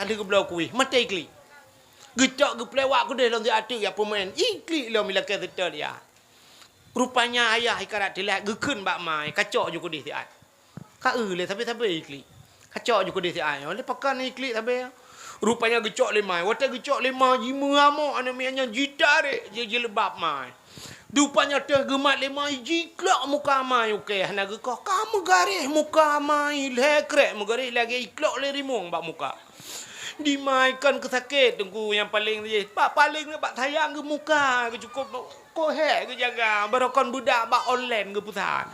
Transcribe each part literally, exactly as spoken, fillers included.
Ka lheueh geubloe kueh, maté klik. Geucok geupeulewak keudeh lom siat teuk jak peumaén. Ih, klik lom ilakée seutôt ya. Rupanya ayah ikarat teulat geukheun bak ma, kacok ju keudeh siat. Ka eu lé sabe-sabe iklik. Kacok ju keudeh siat nyoe, lé pakon iklik sabe. Rupanya geucok lé ma. Watée geucok lé ma, jimeuamok aneuk miet nyan, jitarek jih jilbab ma. Rupanya teuh geumat lé ma, jiklok muka ma, ukée hana geukoh. Ka meugaréh muka ma, lhée krek meugaréh lagée iklok lé rimueng bak muka. Di ma kon keusakét teungku nyang paleng jih. Bak paleng bak sayang geuh muka, geuh cukôp kohé geujaga, barokon beudak bak online geupeusan.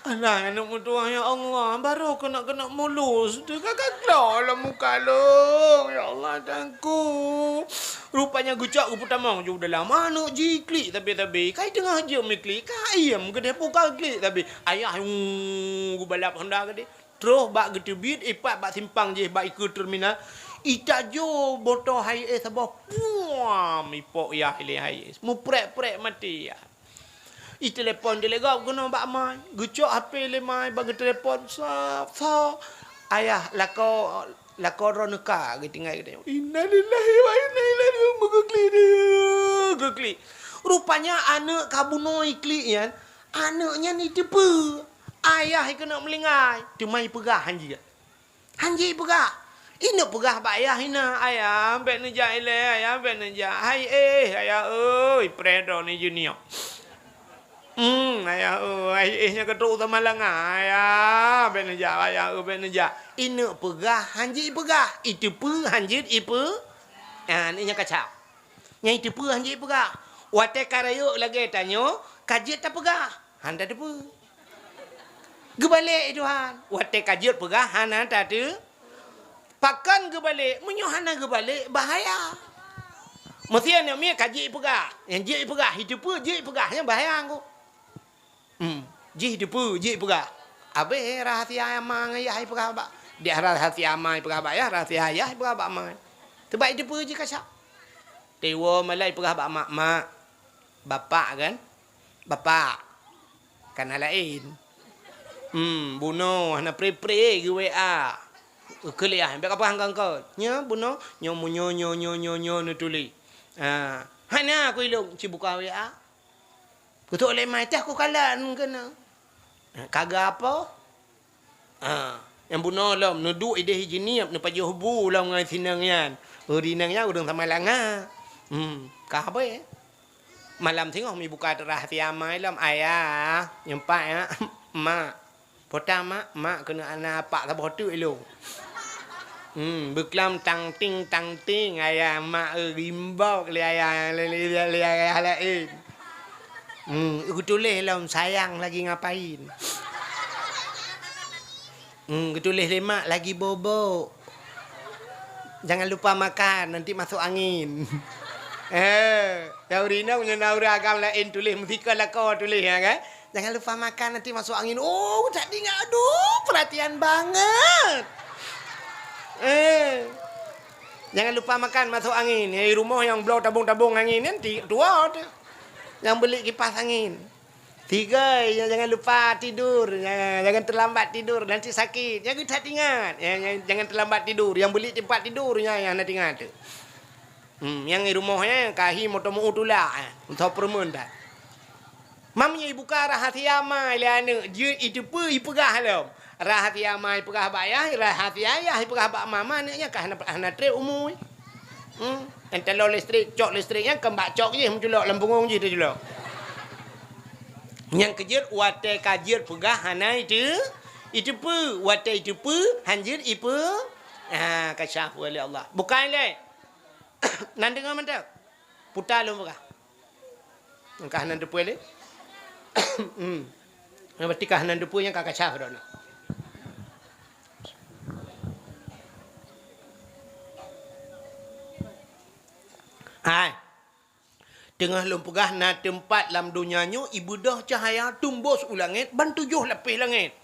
Alah, aneuk meutuwah, ya Allah, barô keuneuk-keuneuk mulus, teuka ka glok lam muka lôn, ya Allah, Tuhanku. Rupanya geucok geupeutamong ju dalam, aneuk jiklik sabe-sabe, kai teungoh jeuem iklik, ka iem keudeh buka klik sabe. Ayah, uu, geubalap honda keudeh. Troh bak geuteubiet, ipat bak simpang jih bak ikeue terminal, itajo botol hai es saboh, puam, ipok yah ilée hai es, muprek-prek maté yah. Itelepon telegop keunoe bak ma, geucok H P lé ma, bak geutelepon, sap, sap. Ayah, lakoe, lakoe droeneuh ka geutinggai geutanyoe. Innalillahi wa inna ilaihi raji'un, geuklik deh, geuklik. Rupanya aneuk ka bunoe iklik nyan, aneuk nyan iteupeue. Ayah ikeuneuk meulinggai, teuma ipeugah hanjeuet. Hanjeuet ipeugah. Ineuk peugah bak ayah hina, "Ayah, bék neujak ilée, ayah, bék neujak. Hai éh, ayah euy, preh droeneuh jeuet nyoe. Hmm, ayah euy, hai éh nyoe ka trok u Samalanga, ayah, bék neujak, ayah euy, bék neujak." Ineuk peugah hanjeuet ipeugah, iteupeue hanjeuet ipeu-, ah, nyan kacau. Nyang iteupeue hanjeuet ipeugah. Watée ka rayeuk lagée tanyoe, ka jeuet tapeugah, hana tateupeue. Geubalek, eh Tuhan. Watée ka jeuet peugah, hana tateu-, pakon geubalek? Meunyoe hana geubalek, bahaya. Meusé aneuk miet ka jeuet ipeugah. Nyang jeuet ipeugah, iteupeue jeuet ipeugah, nyan bahaya ngku. Hmm. Jih iteupeue, jih ipeugah. Abéh rahsia ma ngon yah ipeugah bak. Dak rahsia ma ipeugah bak yah, rahsia yah ipeugah bak ma. Teuma iteupeue jih kacau. Tiwoe malam ipeugah bak mak, "Mak, bapak kan? Bapak." Kan hana laén. Hmm, bunoe hana pre-pre geu-W A. Keu lé ah, bék ka peugah ngon kon. Nyoe bunoe, nyoe meunyoe, nyoe, nyoe, nyoe, nyoe neutuléh. Ha, hana ku ilôn, ci buka W A. Kutôk lé ma, teuh kukalon keunoe. Ka geuapo? Ah, nyang bunoe lom, neuduek idéh jinieb, neupajoh bu lom ngon sinong nyan. Oh, sinong nyan ureueng Samalanga. Hmm, ka habéh. Malam singoh meubuka rahsia ma lom, "Ayah, nyoe pat ya, mak." "Po ta mak?" "Mak keuneuk hana apak saboh teuk ilôn." Hmm, beuklam tang ting, tang ting, ayah mak, eh, gimbok lé ayah, lé, lé, lé, lé ayah laén. Hmm, geutuléh lom, "Sayang lagi ngapain?" Hmm, geutuléh lé mak, "Lagi bobok. Jangan lupa makan, nanti masuk angin." Eh, nyang ureueng inong nyoe na ureueng agam laén tuléh, meusigoe lakoe tuléh, ya kan? "Jangan lupa makan, nanti masuk angin." Oh, that ingat, aduh, perhatian banget. Eh. "Jangan lupa makan, masuk angin." Nyang di rumoh nyang bloe tabong-tabong angin nyan ti-, tuwoe teuh. Nyang beli kipas angin. Tiga, ya, jangan lupa tidur. Ya, jangan terlambat tidur, nanti sakit. Nyang geutat ingat. Ya, ya, jangan terlambat tidur. Nyang beli tempat tidur, ya, ya, na ingat teuh. Hmm, nyang di rumoh nyan, ka hi moto meu tulak, eh, moto peureumeun that. Mam nyoe ibuka rahsia ma lé aneuk, jeuet iteupeue ipeugah lom. Rahsia ma ipeugah bak yah, rahsia yah ipeugah bak ma, ma aneuk nyan ka hana, hana trép umu. Hmm, nyang talo listrik, cok listrik nyan keu bak cok jih meuculok lam pungong jih teuculok. Nyang keujeuet watée ka jeuet peugah hana iteu-, iteupeue, watée iteupeue hanjeuet ipeu-, ah, ka syah lé Allah. Bukai lé. Nan deungoe mantong. Puta lôn peugah. Nyang ka hana teupeue lé. Hmm. Nyang berarti ka hana teupeue nyang ka kacah droeneuh. Hai. Teungoh lôn peugah na teumpat lam donya nyoe ibeudôh cahya tumbôs u langét ban tujoh lapéh langét.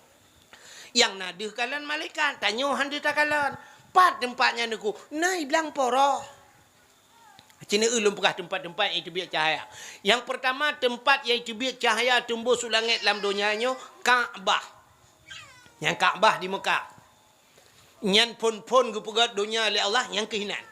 Nyang na deuh kalon malaikat, tanyoe hana deuh takalon. Pat teumpat nyan Teungku? Na i blang poroh. Ci neueu lôn peugah teumpat-teumpat nyang iteubiet cahya. Nyang peurtama, teumpat nyang iteubiet cahya tumbôs u langét lam donya nyoe, Ka'bah. Nyang Ka'bah di Meukah. Nyan phon-phon geupeugét donya lé Allah nyang keuh inan.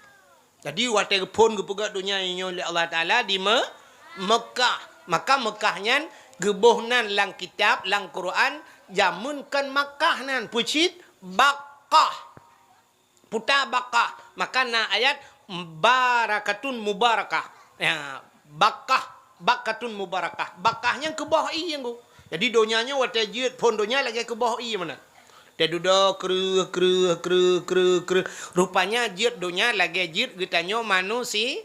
Jadi watée phon geupeugét donya nyoe lé Allah Taala di Me-, Mekah. Maka Mekah nyan geuboh nan lam kitab, lam Quran, jameun kon Makkah nan, peucit Bakkah. Puta Bakkah. Maka na ayat barakatun mubarakah. Ya, Bakkah, Bakkatun mubarakah. Bakkah nyan keuboh ié nyan. Jadi donya nyoe watée jeuet phon donya lagée keuboh ié meunan. Teududoe kreueh, kreueh, kreueh, kreueh, kreueh. Rupanya jeuet donya lagée jeuet geutanyoe manusi-,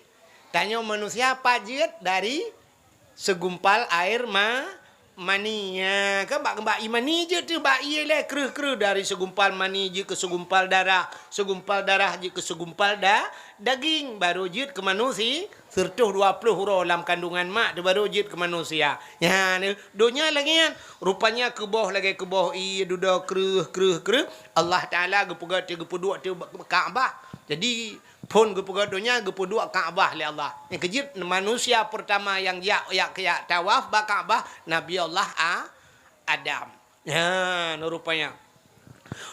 tanyoe manusia pat jeuet dari segumpal air ma-, mani. Ya, kan bak, bak ié mani jeuet teuh, bak ié lé kreueh-kreueh dari segumpal mani jeuet keu segumpal darah, segumpal darah jeuet keu segumpal da-, daging, baru jeuet keu manusi-, Siratoh dua ploh uroe lam kandungan mak teuh baru jeuet keu manusia. Nyan, donya lagée nyan. Rupanya keuboh lagée keuboh ié dudoe kreueh, kreueh, kreueh. Allah Taala geupeugét teuh geupeuduek teuh Ka'bah. Jadi, phon geupeugét donya geupeuduek Ka'bah lé Allah. Nyang keujeuet manusia peurtama nyang jak, jak, jak tawaf bak Ka'bah, Nabi Allah A-, Adam. Nyan rupanya.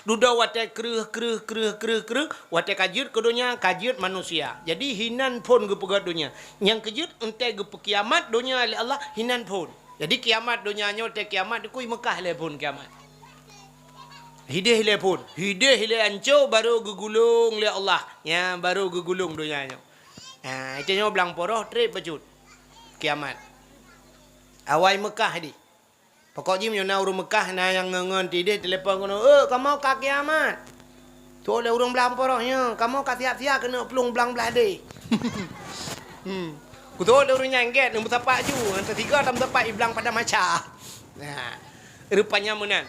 Dudoe watée kreueh, kreueh, kreueh, kreueh, kreueh, watée ka jeuet keu donya, ka jeuet manusia. Jadi hinan phon geupeugét donya. Nyang keujeuet euntée geupeukiamat donya lé Allah, hinan phon. Jadi kiamat donya nyoe, watée kiamat dikui Mekah lé phon kiamat. Hideh lé phon, hideh lé anco baru geugulong lé Allah. Nyan baru geugulong donya nyoe. Ha, itu nyoe blang poroh treb bacut. Kiamat. Awai Mekah di. Pokok jih meunyoe na ureuëng Mekah na nyang ngon-ngon tideh telepon keunoe, "Eh, kamoe ka kiamat." Tuwoe lé ureuëng blang poroh nyoe, "Kamoe ka siap-siap keuneuk plueng blang blaih deh." Hmm. Kutuwoe lé ureuëng nyan gét, neumeusapat ju, nyang teusigoe tameusapat i blang padam maca. Nah, rupanya meunan.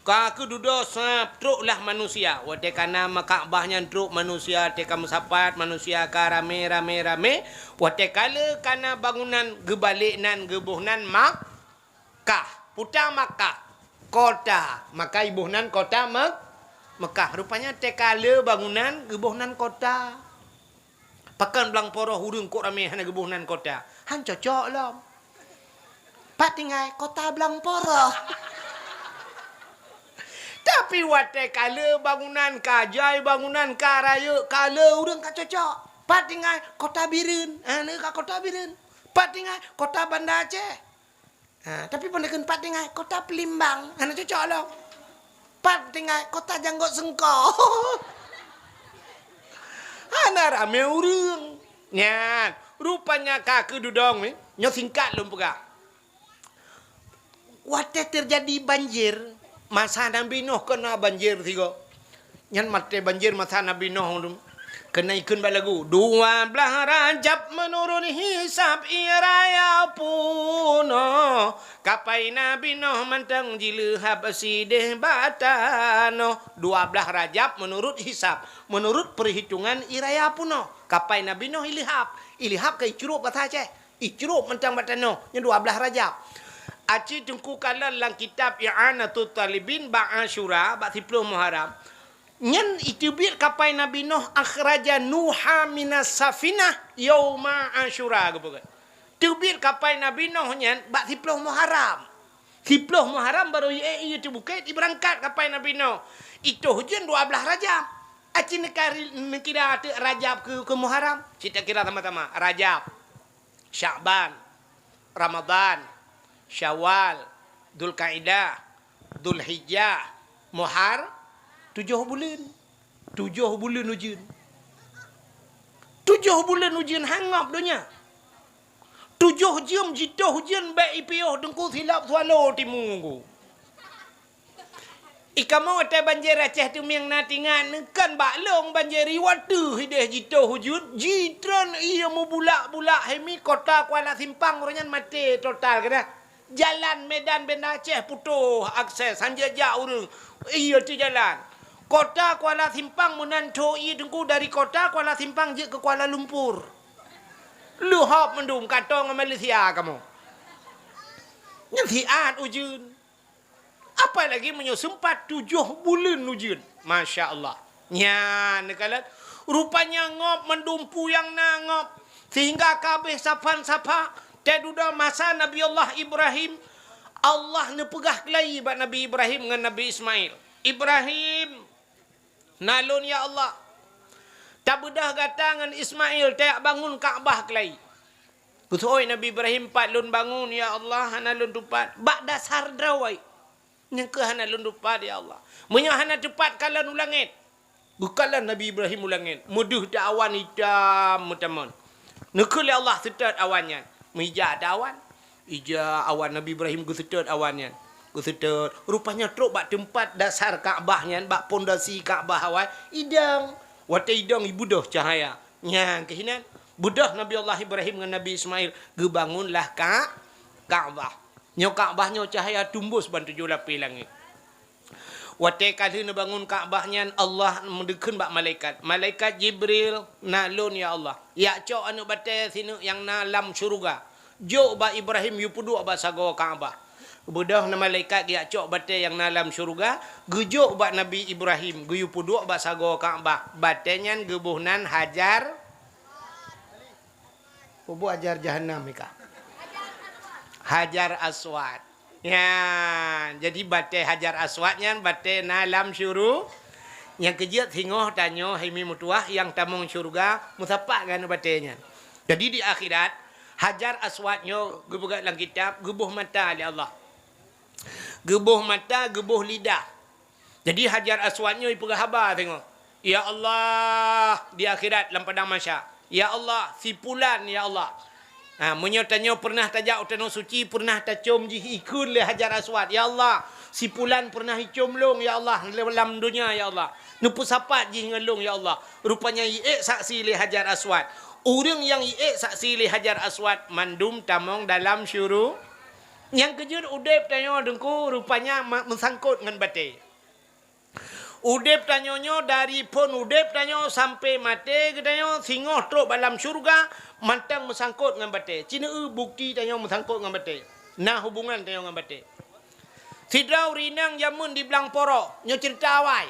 Ka keududoe sa trok lah manusia. Watée ka na ma-, Ka'bah nyan trok manusia, watée ka meusapat manusia ka ramé, ramé, ramé. Watée ka lheueh ka na bangunan geubalek nan geuboh nan Mak-, Kah, puta Makkah, kota, maka iboh nan kota Mek-, Mekah. Rupanya teuka le bangunan geuboh nan kota. Pakon blang poroh ureuëng kok ramé hana geuboh nan kota? Han cocok lom. Pat tinggai kota blang poroh. Tapi watée ka le bangunan, ka jai bangunan, ka rayeuk, ka le ureuëng ka cocok. Pat tinggai kota Bireuen, ha, neu ka kota Bireuen. Pat tinggai kota Banda Aceh. Ha, tapi peunaikheun pat tinggai kota Peulimbang, hana cocok lom. Pat tinggai kota Janggot Seungko. Hana ramé ureuëng. Nyan, rupanya ka keududoe mi. Nyoe singkat lôn peugah. Watée teujadi banjir, masa Nabi Nuh keuna banjir sigoe. Nyan maté banjir masa Nabi Nuh dum. Keuna ikheun bak lagu, "Dua blaih Rajab meunurot hisab ie raya punoh, kapai Nabi Nuh mantong jileuhab sideh bak tanoh." Dua blaih Rajab meunurot hisab, meunurot peuhitongan ie raya punoh, kapai Nabi Nuh ileuhab. Ileuhab ka icrôk basa Aceh. Icrôk mantong bak tanoh, nyan dua blaih Rajab. Aci Teungku kalon lam kitab I'anatut Talibin bak Asyura, bak siploh Muharram. Nyan iteubiet kapai Nabi Nuh, "Akhraja Nuha minas safinah yauma Asyura," geupeugah. Teubiet kapai Nabi Nuh nyan bak siploh Muharram. Siploh Muharram barô ié-ié teuh bukét ibeurangkat kapai Nabi Nuh. Itoh ujeuen dua blaih Rajab. Aci neukari-, neukira teuk Rajab keu, keu Muharram. Cit takira sama-sama. Rajab. Sya'ban, Ramadhan, Syawal, Dzulqa'dah, Dzulhijjah, Muhar-, tujoh buleuen. Tujoh buleuen ujeuen. Tujoh buleuen ujeuen hangab donya. Tujoh jeuem jitoh ujeuen bék ipiôh Teungku silop swallow timu ku. I kamoe watée banjir Aceh Teumieng na tingat, kan bak lông banjir iwa teuh ideh jitoh ujeuen, jitreun ié meubulak-bulak hemi kota Kuala Simpang uroe nyan maté total keudeh. Jalan Medan Banda Aceh putôh akses, hanjeuet jak ureuëng, ié teuh jalan. Kota Kuala Simpang meunan tho ié Teungku dari kota Kuala Simpang jeuet keu Kuala Lumpur. Leuhop mandum katong ngon Malaysia kamoe. Nyan siat ujeuen. Apalagi meunyoe seumpat tujoh buleuen ujeuen. Masya Allah. Nyan, neukalon. Rupanya ngop mandum peue nyang na ngop. Sehingga ka abéh sapan-sapa. Teududoe masa Nabi Allah Ibrahim, Allah neupeugah keulayi bak Nabi Ibrahim ngon Nabi Ismail. Ibrahim, Na lôn, ya Allah. Tabeudôh gata ngon Ismail tajak bangun Ka'bah keulai. Geuseuôt Nabi Ibrahim, "Pat lôn bangun, ya Allah, hana lôn tupat." Bak dasar droe. "Nyan keuh hana lôn tupat, ya Allah. Meunyoe hana tupat, kalon u langét." Geukalon Nabi Ibrahim u langét. Meudeuh teuh awan itam meutamon. Neukheun lé Allah seutôt awan nyan. Meuija teuh awan. Ija awan, Nabi Ibrahim geuseutôt awan nyan. Geuseutôt. Rupanya trok bak teumpat dasar Ka'bah nyan, bak pondasi Ka'bah awai, idong. Watée idong, ibeudôh cahya. Nyan keuh inan. Beudôh Nabi Allah Ibrahim ngon Nabi Ismail, geubangunlah Ka-, Ka'bah. Nyoe Ka'bah nyoe cahya tumbus ban tujoh lapéh langét. Watée ka lheueh neubangun Ka'bah nyan, Allah meudeukeuen bak malaikat, "Malaikat Jibril, na lôn, ya Allah. Jak cok aneuëk batée sineuk nyang na lam syeuruga. Jok bak Ibrahim, yue peuduek bak sagoe Ka'bah." Beudôh na malaikat geujak cok batée nyang na lam syeuruga, geujok bak Nabi Ibrahim, geuyue peuduek bak sagoe Ka'bah. Batée nyan geuboh nan Hajar, Peubuet Hajar Jahannam ikah. Hajar Aswad. Ya, jadi batée Hajar Aswad nyan batée na lam syuru-, nyang keujeuet singoh tanyoe hai mi meutuwah nyang tamong syeuruga meusapat ngon batée nyan. Jadi di akhirat, Hajar Aswad nyoe geupeugah lam kitab, geuboh mata lé Allah. Geuboh mata, geuboh lidah. Jadi Hajar Aswad nyoe ipeugah haba singoh, "Ya Allah," di akhirat lam padang mahsyar, "Ya Allah, si pulan, ya Allah." Ha, meunyoe tanyoe peureunah tajak u Tanoh Suci, peureunah tacom jih ikheun lé Hajar Aswad, "Ya Allah, si pulan peureunah icom lôn, ya Allah, lam donya, ya Allah. Neupeusapat jih ngon lôn, ya Allah." Rupanya iék saksi lé Hajar Aswad. Ureuëng nyang iék saksi lé Hajar Aswad mandum tamong dalam syuru-, Nyang keujeuet udeb tanyoe Teungku rupanya ma-, meusangkot ngon batée. Udeb tanyoe nyoe dari phon udeb tanyoe sampoe maté geutanyoe singoh trok bak lam syeuruga mantong meusangkot ngon batée. Ci neu bukeuti tanyoe meusangkot ngon batée. Na hubungan tanyoe ngon batée. Sidroe ureuëng inong jameun di Blang Poroh, nyoe ceurita awai.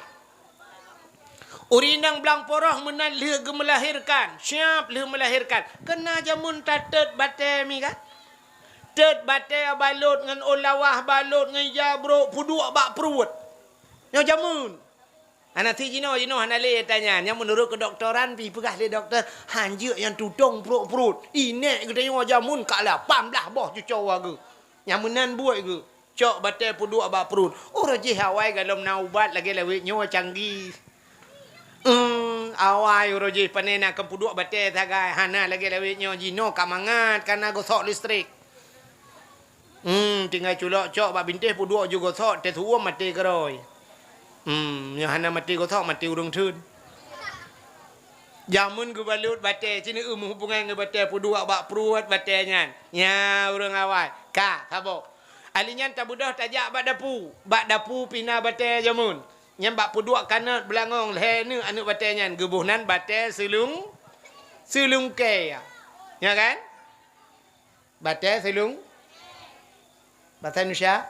Ureuëng inong Blang Poroh meunan lheueh geumeulahérkan, siab lheueh meulahérkan. Keunan jameun tatot batée mi kan? Tot batée balot ngon ôn lawah, balot ngon ija brok, peuduek bak pruet. Nyoe jameun. Hana si jinoe, jinoe hana lé tanya. Nyang meunurot keudoktoran pih peugah lé dokto, hanjeuet nyang tutong pruet-pruet. Inék geutanyoe jameun ka lapan blaih boh cucoe geuh. Nyang meunan buet geuh. Cok batée peuduek bak pruet. Uroe jih awai galom na ubat lagée lawét nyoe canggih. Eum, awai uroe jih pane na keu peuduek batée sagai, hana lagée lawét nyoe jinoe ka mangat kana gosok listrik. Eum, tinggai culok cok bak bintéh peuduek ju gosok, teuh suwom maté keurôi. Eum, nyoe hana maté gosok, maté ureuëng theun. Jameun geubalot batée, ci neu meuhubungan ngon batée peuduek bak pruet batée nyan. Nya ureuëng awai. Ka, saboh. Ali nyan tabeudôh tajak bak dapu. Bak dapu pih na batée jameun. Nyan bak peuduek kanot beulangong lhée neu aneuëk batée nyan geuboh nan batée seulung-, seulungkée. Nya kan? Batée seulung-, Bahasa Indonesia?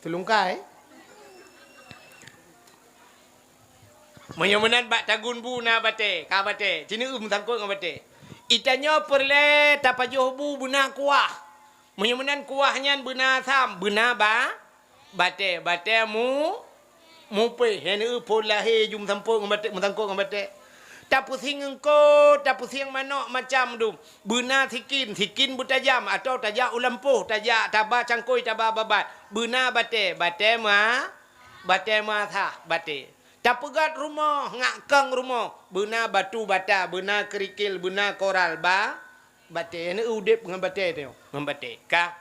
Seulungkai? Meunyoe meunan bak tagun bu na batée, ka batée, ci neu meusangkot ngon batée. Itanyoe peureulée tapajoh bu beuna kuah. Meunyoe meunan kuah nyan beuna asam, beuna ba-, batée, batée mu-, mupéh. Nyan neu phon lahé ju meusangkot ngon batée, meusangkot ngon batée. Tapeusieng eungkôt, tapeusieng manok macam dum. Beuna sikin, sikin beutajam, atawa tajak u lampôh, tajak taba cangkôi, taba babat. Beuna batée, batée ma-, batée meuasah, batée. Tapeugét rumoh, ngak kong rumoh. Beuna batu bata, beuna keurikil, beuna koral, ba-, batée. Neu udeb ngon batée teuh, ngon batée. Ka.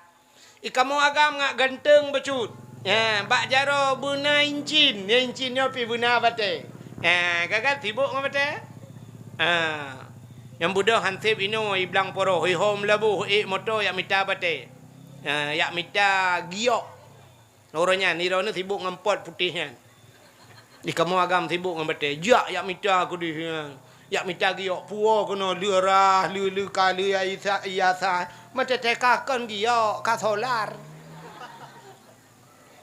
Ikamoe agam ngak ganteng bacut. Ya, bak jaroe beuna incin. Ya, incin nyoe pih beuna batée. Ya, gagat sibok ngon batée. Ha. Nyang beudôh hanseb inoe i Blang Poroh, i hom laboh, ék moto yak mita batée. Ha, yak mita giok. Uroe nyan, droeneuh sibok ngon pot putéh nyan. Di kamoe agam sibok ngon batée. Jak yak mita keudeh nyan. Yak mita giok puwoe keunoe leu rah, leu, leu ka, leu ya isa, ya sa. Meuteuteka kon giok, ka solar.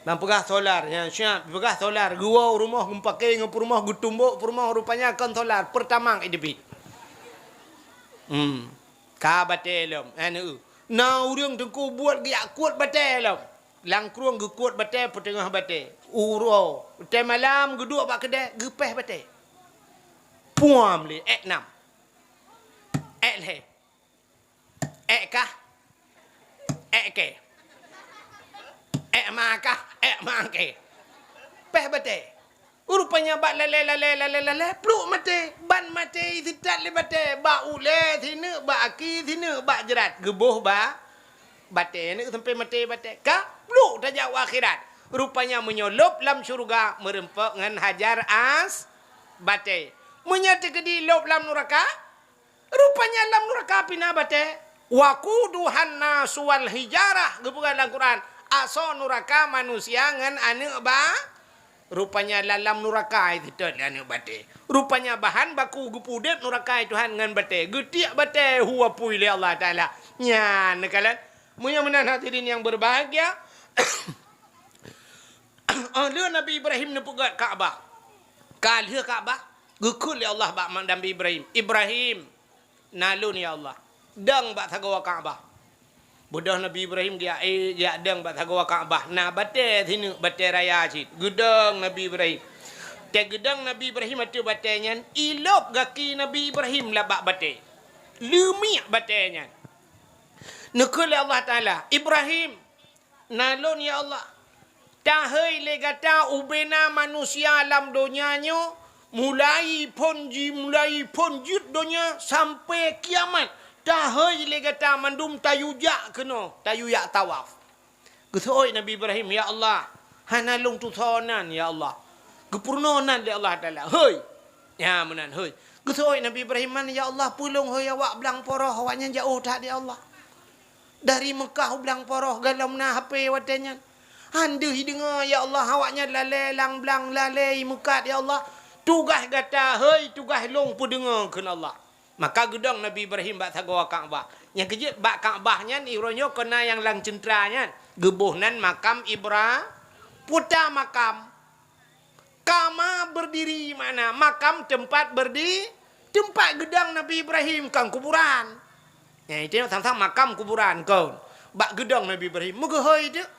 Ban peugah solar, nyan siap peugah solar. Geuwoe u rumoh, geupakée ngon peurumoh, geutumbok peurumoh, rupanya kon solar. Pertamax iteubiet. Hmm. Ka batée lom. Anu. Na ureuëng teungku buet geujak kuet batée lom. Lam krueng geukot batée, peuteungoh batée. Uroe, watèe malam geuduek bak keudè, geupèh batèe. Puam lé, èk nam. Èk lhèe. Èk kah. Èk kèe. Èk ma kah, èk ma kèe. Pèh batèe. Rupanya bak lalè, lalè, lalè, lalè, pluk maté. Ban maté, iseutôt lé batèe. Bak ulèe sineuk, bak aki sineuk, bak jrat. Geuboh bak batèe, neuk sampoe maté batèe. Ka pluk tajak u akhirat. Rupanya meunyoe lôb lam syeuruga meureumpok ngon Hajar As batèe. Meunyoe teukeudi lôb lam nuraka, rupanya lam nuraka pih na batèe. Waquduhan nasu wal hijarah, geupeugah lam Quran, asoe nuraka manusia ngon aneuk ba Rupanya lam nuraka iseutôt lé aneuk batèe. Rupanya bahan baku geupeuudép nuraka Tuhan ngon batèe. Geutiek batèe hu apui lé Allah Taala. Nyan neukalon. Meunyoe meunan hadirin yang berbahagia, oh, lheueh Nabi Ibrahim neupeugöt Ka'bah. Ka lheueh Ka'bah, geukheun lé Allah bak Nabi Ibrahim, "Ibrahim, na lôn ya Allah, dong bak sagoe Ka'bah." Beudôh Nabi Ibrahim geujak, eh, geujak dong bak sagoe Ka'bah, na batèe sineuk, batèe raya cit. Geudong Nabi Ibrahim. Teugeudong Nabi Ibrahim ateueh batèe nyan, ilôb gaki Nabi Ibrahim lam bak batèe. Leumiek batèe nyan. Neukheun lé Allah Taala, "Ibrahim, na lôn ya Allah." Tahôi lé gata ubena manusia lam donya nyoe, mulai phon ji-, mulai phon jeuet donya sampoe kiamat. Tahôi lé gata mandum tayue jak keunoe, tayue jak tawaf. Geuseuôt Nabi Ibrahim, "Ya Allah, hana lôn tusoe nan, ya Allah." Geupeurunoe nan lé Allah Taala. Hôi! Ya, meunan, hôi. Geuseuôt Nabi Ibrahim man, "Ya Allah, peue lôn hôi awak blang poroh, awaknyan jiôh that, ya Allah." Dari Meukah u blang poroh galom na hapé watèe nyan. Han deuh jideungoe, ya Allah, awaknyan lalè lam blang, lalè meukat, ya Allah. Tugaih gata, hôi, tugaih lôn peudeungoe kheun Allah. Maka geudong Nabi Ibrahim bak sagoe Ka'bah. Nyang keujeuet bak Ka'bah nyan, uroe nyoe keunan nyang lam ceuntra nyan. Geuboh nan makam Ibra-, puta makam. Kama berdiri makna makam tempat berdi-, tempat geudong Nabi Ibrahim, kon kuburan. Nyan, itu sang-sang makam kuburan kon. Bak geudong Nabi Ibrahim, meugeuhôi teuk.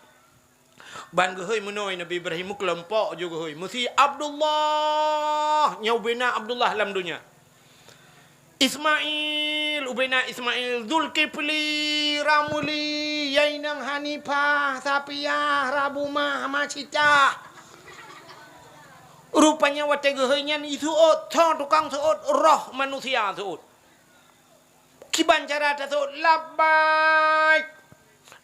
Ban geuhôi meunoe Nabi Ibrahim, meukeulompok ju geuhôi. Meusi Abdullah, nyoe ubena Abdullah lam donya. Ismail, ubena Ismail, Zulkifli, Ramli, Yainong Hanifah, Sapiah, Rabumah, Macitah. Rupanya watèe geuhôi nyan iseuôt, tho tukang seuôt, roh manusia seuôt. Kiban cara taseuôt, "Labbaik,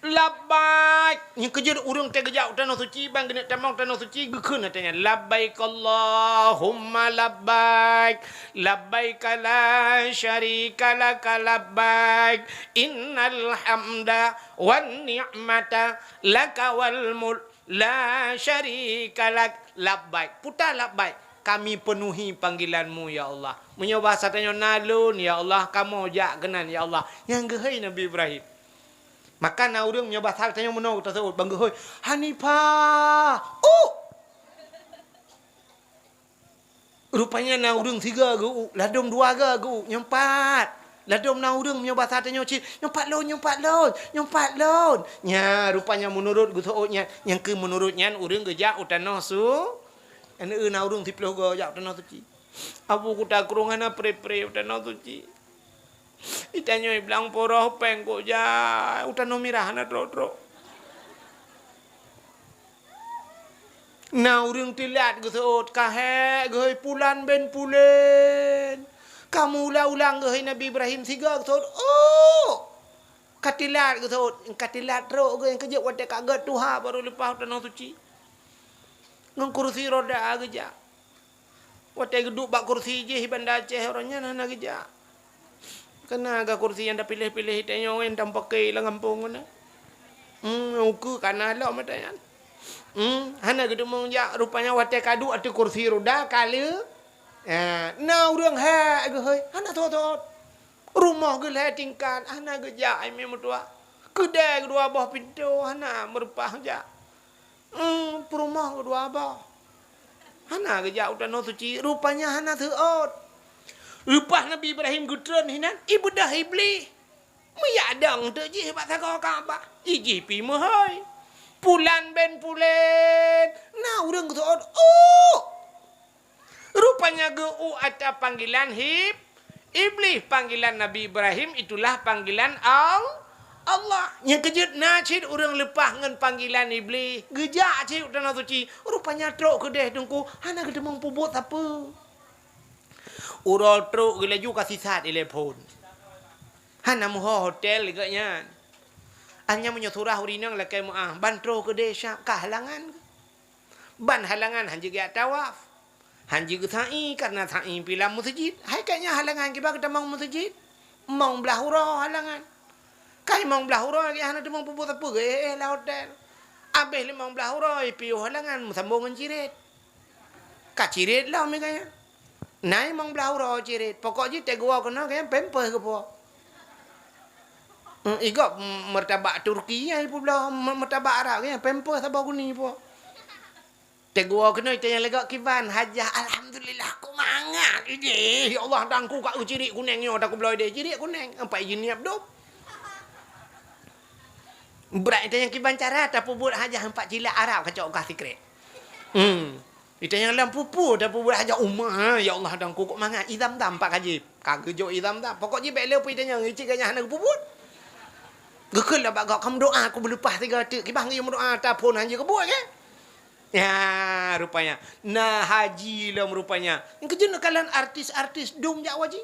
labbaik." Nyang keujeuet ureueng teugeujak u Tanoh Suci, ban geuneuk tamong Tanoh Suci, geukheun watèe nyan, "Labbaik Allahumma labbaik, labbaik la syarika laka labbaik, innal hamda wan ni'mata laka wal mulk." La syarika lak, labbaik. Puta labbaik. Kami penuhi panggilan-Mu, ya Allah. Meunyoe basa tanyoe na lôn, ya Allah, kamoe jak keunan, ya Allah. Nyang geuhôi Nabi Ibrahim. Maka na ureueng meunyoe basa tanyoe meunoe taseuôt ban geuhôi, Hanifah. Uh! Rupanya na ureueng siga geu-, ladôm dua ga geu-, nyoe pat. Ladôm na ureueng meunyoe basa tanyoe cit, "Nyoe pat lôn, nyoe pat lôn, nyoe pat lôn." Nya, rupanya meunurot geuseuôt nyan, nyang keu meunurot nyan ureueng geujak u Tanoh Su-, na ureueng siplôh go jak u Tanoh Suci. Abu kuta krueng hana pre-pre u Tanoh Suci. Di tanyoe blang poroh péng kok jak, u Tanoh Mirah hana trok-trok. Na ureueng teulat geuseuôt, ka hék geuhôi pulan ben pulen. Ka meuulang-ulang geuhôi Nabi Ibrahim siga geuseuôt, "Oh!" Ka teulat geuseuôt, ka teulat trok geuh, nyang keujeuet watèe ka gèt tuha barô leupah u Tanoh Suci. Ngon kursi roda geujak. Watèe geuduek bak kursi jih Banda Aceh, uroe nyan hana geujak. Kana ga kursi nyang tapiléh-piléh tanyoe nyang tapakè lam gampông keunoe. Hmm, ukeue kana lom ata nyan. Hmm, hana geuteumeung jak, rupanya watèe ka duek ateueh kursi roda ka lheueh. Eh, na ureueng hék geuhôi, hana thot-thot. Rumoh geuh lhèe tingkat, hana geujak, hai meutuah. Keudè keudua boh pintoe, hana meureupah jak. Hmm, peurumoh keudua boh. Hana geujak u Tanoh Suci, rupanya hana seuôt. Leupah Nabi Ibrahim geutreun hinan, ibeudôh Iblih. Meuyak dong teuk jih bak sagoe Ka'bah. Ijih pih meuhôi. Pulan bin Pulan. Na ureuëng geuseuôt, "Ôk!" Rupanya geu-ôk atra panggilan hib-, Iblih. Panggilan Nabi Ibrahim itulah panggilan Al-, Allah. Nyang keujeuet na cit ureuëng leupah ngon panggilan Iblih. Geujak cit u Tanoh Suci. Rupanya trok keudeh teungku, hana geuteumong peubuet sapeue. Uroe trok geuh laju ka sisat ilée phon. Hana meuho hotel lé geuh nyan. Hanya meunyoe surah ureuëng inong lakée meuáh, ban trok keudeh syab ka halangan. Ban halangan han jeuet geujak tawaf. Han jeuet geusa'i, karna sa'i pih lam meuseujid. Hai ka nyan halangan kiban geutamong meuseujid. Mong blah uroe halangan. Ka mong blah uroe, hana teumong peubuet sapeue, eh, eh, lam hotel. Abéh limong blah uroe, piôh halangan, meusambong ngon ciret. Ka ciret lom, eh, ka nyan. Na limong blah uroe ciret. Pokok jih teuguoh keunoe, ka nyan pampers geupuwoe. Hmm, igop martabak Turki, ya, ipubloe, ma-, martabak Arab, ka nyan pampers saboh guni puwoe. Teuguoh keunoe tanyong lé gob kiban, "Hajah, alhamdulillah, ku mangat ideh. Ya Allah, dangku ka eu ciret kuneng nyoe, takubloe ideh ciret kuneng." Ampat jiniep dum. Brat itanyong kiban cara tapeubuet hajah ampat cilak Arab kacok gah sikrek. Hmm. Itanyong lam pupu tapeubuet hajah uma, ya Allah, dangku kok mangat idam-dam pak kajib. Ka geujok idam-dam. Pokok jih bék le pih itanyong, icik ganyah hana geupeubuet. Geukheun lah bak gob, "Kamu doa, aku beuleupah tiga teuk." Kiban geuyue meudoa, taphon hana jeuet keubuet, kan? Ya, rupanya. Na haji lom rupanya. Nyang keujeuet neukalon artis-artis dum jak haji.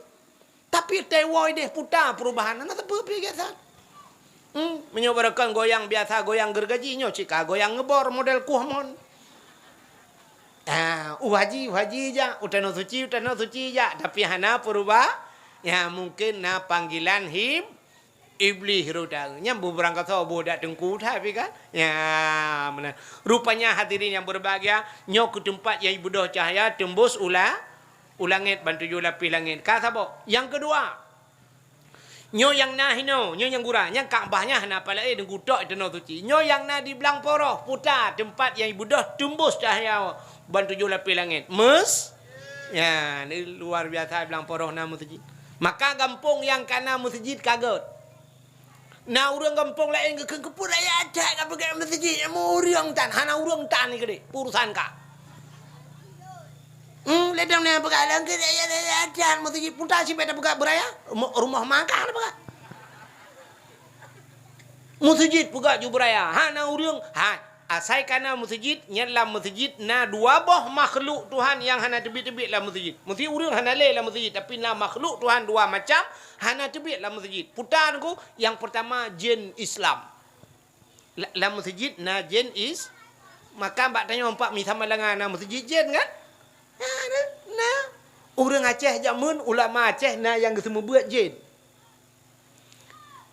Tapi teuwoe ideh puta perubahan. Na sapeue pih gét that. Hmm, meunyoe barokon goyang biasa, goyang gergaji, nyoe cit ka goyang ngeubor model kuh mon. Ah, u haji, u haji jak, u Tanoh Suci, u Tanoh Suci jak, tapi hana peurubah. Ya, mungkin na panggilan hib-, Iblih rot taeu. Nyan beubarangkasoe boh dak teungku that pih kan? Ya, meunan. Rupanya hadirin yang berbahagia, nyoe keu teumpat nyang ibeudôh cahya teumbus u la-, u langét ban tujoh lapéh langét. Ka saboh. Nyang keudua, nyoe nyang na hinoe, nyoe nyang gura, nyang Ka'bah nyan hana apa laén, Teungku, tok i Tanoh Suci. Nyoe nyang na di Blang Poroh, puta teumpat nyang ibeudôh teumbus cahya ban tujoh lapéh langét. Meus-, ya, ni luar biasa, Blang Poroh na meuseujid. Maka gampông nyang ka na meuseujid ka gét. Na ureuëng gampông laén geukheun, "Keupeue rakyat Aceh ka peugah meuseujid, nyang ureuëng tan, hana ureuëng tan keudeh, urusan ka." Hmm, lé dong na peugah lagée rakyat Aceh meuseujid, peue ta sibék tapeugah beuraya? Rumoh, rumoh makan tapeugah. Meuseujid peugah ju beuraya, hana ureuëng, ha, Asai ka na meuseujid, nyan lam meuseujid na dua boh makhluk Tuhan nyang hana teubiet-teubiet lam meuseujid. Meusti ureuëng hana lé lam meuseujid, tapi na makhluk Tuhan dua macam hana teubiet lam meuseujid. Peue ta Teungku, nyang peurtama jén Islam. La-, lam meuseujid na jén is-, maka bak tanyoe umpat misa Malanga na meuseujid jén kan? Na, na, na. Ureuëng Aceh jameun, ulama Aceh na nyang geuseumeubeuet jén.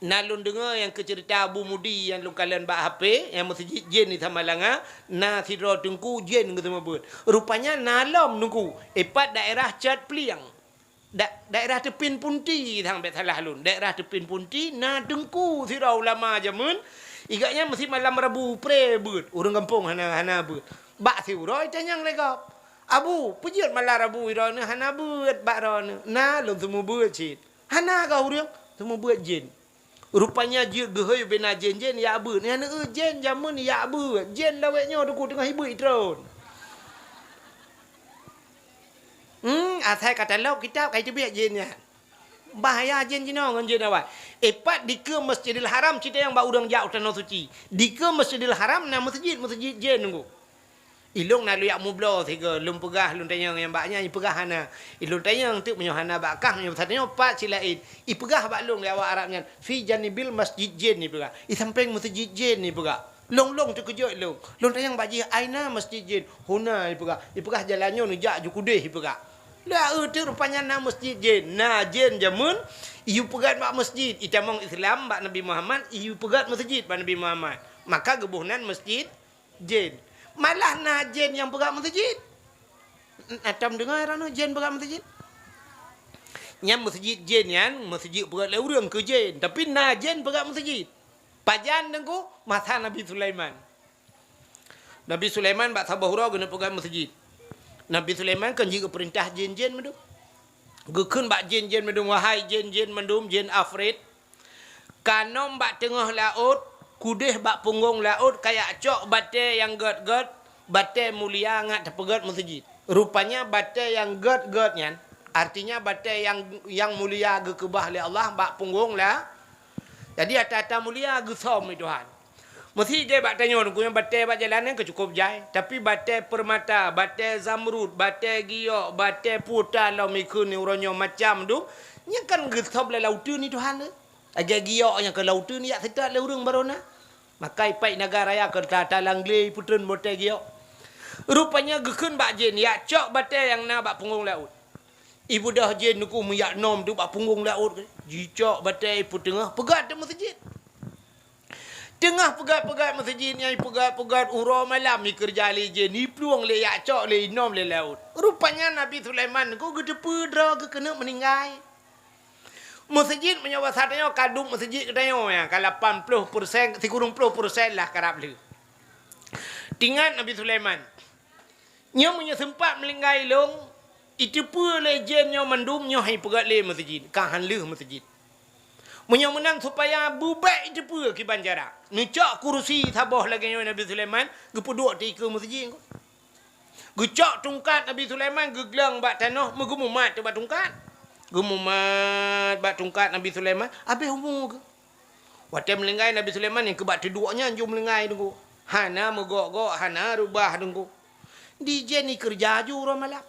Na lôn deungoe nyang keu ceurita Abu Mudi nyang lôn kalon bak H P, nyang meuseujid jén di Samalanga, na sidroe teungku jén geuseumeubeuet. Rupanya na lom teungku, ipat daerah Cot Plieng. Da-, daerah Teupin Punti, sang bék salah lôn. Daerah Teupin Punti, na teungku sidroe ulama jameun, i gobnyan meusi malam Rabu pré beuet, ureuëng gampông hana, hana beuet. Bak siuroe itanyong lé gob, "Abu, peue jeuet malam Rabu droeneuh hana beuet bak droeneuh?" "Na lôn seumeubeuet cit." "Hana kah ureuëng?" "Seumeubeuet jén." Rupanya jeuet geuhôi bina jén-jén yak beuet. Nyan, eu, jén jameun yak beuet. Jén lawét nyoe teungku teungoh ibeuet itron. Hmm, asai ka talok kitab ka iteubiet jén nyan. Bahaya jén jinoe ngon jén awai. Ipat dikeue Masjidil Haram, cit nyang bak ureuëng jak u Tanoh Suci. Dikeue Masjidil Haram na meuseujid, meuseujid jén teungku. Ilôn na lôn jak mubloe sigoe, lôn peugah, lôn tanyong nyang bak nyan, ipeugah hana. Ilôn tanyong teuk meunyoe hana bak kah, meunyoe tanyong pat cit laén. Ipeugah bak lôn lé awak Arab nyan, "Fi janibil masjid jin," ipeugah. "I sampéng meuseujid jén," ipeugah. Lôn, lôn teukeujot lôn. Lôn tanyong bak jih, "Aina masjid jin?" "Huna," ipeugah. Ipeugah, "Jalan nyoe neujak ju keudeh," ipeugah. Lé, eu, teuk rupanya na masjid jén. Na jén jameun, iyue peugöt bak masjid. Itamong Islam bak Nabi Muhammad, iyue peugöt meuseujid bak Nabi Muhammad. Maka geuboh nan masjid jén. Malah na jén nyang peugöt meuseujid. Atom deungoe droeneuh jén peugöt meuseujid? Nyan meuseujid jén nyan, meuseujid peugöt lé ureuëng keu jén, tapi na jén peugöt meuseujid. Pajan teungku? Masa Nabi Sulaiman. Nabi Sulaiman bak saboh uroe geuneuk peugöt meuseujid. Nabi Sulaiman kon jeuet geupeurintah jén-jén mandum. Geukheun bak jén-jén mandum, "Wahai jén-jén mandum, jén afrit, kanom bak teungoh laôt, kudeh bak punggong laôt kajak cok batée nyang gét-gét, batée mulia ngat tapeugét meuseujid. Rupanya batée nyang gét-gét nyan, artinya batée nyang, nyang mulia geukeubah lé Allah bak punggong la-, jadi ata-ata mulia geusöm lé Tuhan. Meusideh bak tanyoe, Teungku, nyang batée bak jalan nyan ka cukôp jai, tapi batée peurmata, batée zamrud, batée giok, batée puta lom ikheun uroe nyoe macam dum, nyan kan geusöm lé lauteuen lé Tuhan. Lagée giok nyang keu lauteuen jak seutôt lé ureuëng barô na. Maka ipat naga raya keu ta-, talang glé ipeutreun batée giok. Rupanya geukheun bak jén, jak cok batée nyang na bak punggong laôt. Ibeudôh jén, Teungku, meujak nom teuk bak punggong laôt. Jicok batée ipeuteungoh, peugét teuk meuseujid. Teungoh peugét-peugét meuseujid nyan, ipeugét-peugét uroe malam ikeureuja lé jén, iplueng lé jak cok lé inom lé laôt. Rupanya Nabi Sulaiman, Teungku, geuteupeue droe geukeuneuk meuninggai. Meuseujid meunyoe basa tanyoe ka duek meuseujid geutanyoe nyan, ka lapan ploh persen, sikureueng ploh persen lah karab lheueh. Teuingat Nabi Sulaiman, nyoe meunyoe seumpat meuninggai lôn, iteupeue lé jén nyoe mandum nyoe han ipeugét lé meuseujid, ka han lheueh meuseujid. Meunyoe meunan supaya beubek iteupeue kiban cara, neucok kurusi saboh lagée nyoe Nabi Sulaiman geupeuduek dikeue meuseujid. Geucok tungkat Nabi Sulaiman, geugleueng bak tanoh, meugeumumat teuk bak tungkat. Geumumat bak tungkat Nabi Sulaiman, habéh umu geuh. Watée meuninggai Nabi Sulaiman nyang keubat teuduek nyan ju meuninggai, Teungku. Hana meugok-gok, hana reubah, Teungku. Di jén ikeureuja ju uroe malam.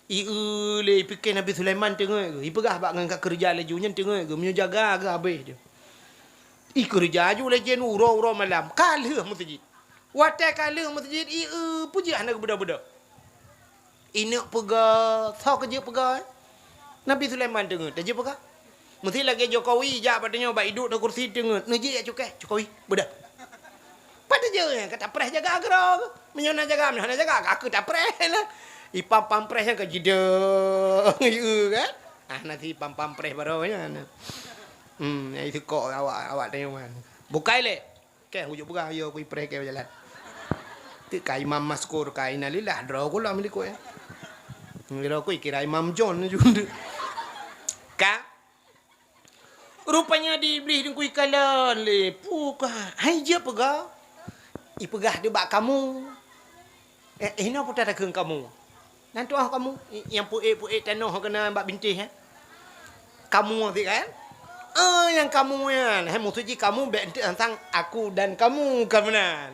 Ieu lé ipike Nabi Sulaiman teungeut geuh, ipeugah bak ngon ka keureuja laju nyan teungeut geuh, meunyoe jaga geuh habéh jih. Ikeureuja ju lé jén uroe-uroe malam, ka lheueh meuseujid. Watée ka lheueh meuseujid, ieu peue jeuet hana geubeudôh-beudôh. Ineuk peugah, soe keu jeuet peugah, eh? Nabi Sulaiman teungeut, tajeuet peugah. Meusti lagée Jokowi jak bak tanyoe bak iduek di kursi teungeut, neujeuet jak cukéh, Jokowi, beudôh. Pat tajeuet nyan, ka tapreh jaga keudroe. Meunyoe na jaga, meunyoe hana jaga, ka keu tapreh lah. Ipam-pam preh nyan ka jidong, ieu kan? Ah, na si pam-pam preh baroe nyan. Hmm, nyang iseukok awak, awak tanyoe nyan. Bukai lé. Keh, ujuk peugah, yo, kui preh keh jalan. Teuk ka imam maskur, ka innalillah, droe ku lom likot, ya. Droe ku kira imam John ju. Ka? Rupanya di Iblih Teungku ikalon lé, peue kah? Hai jeuet peugah. Ipeugah deuh bak kamoe. Eh, hinoe peue takheun kamoe? Nan tuah kamoe, i-, nyang peuék-peuék tanoh keunan bak bintéh, eh? Kamoe sit kan? Eh, nyang kamoe nyan. Hai, maksud jih kamoe bék enteuk tantang aku dan kamu, ka meunan.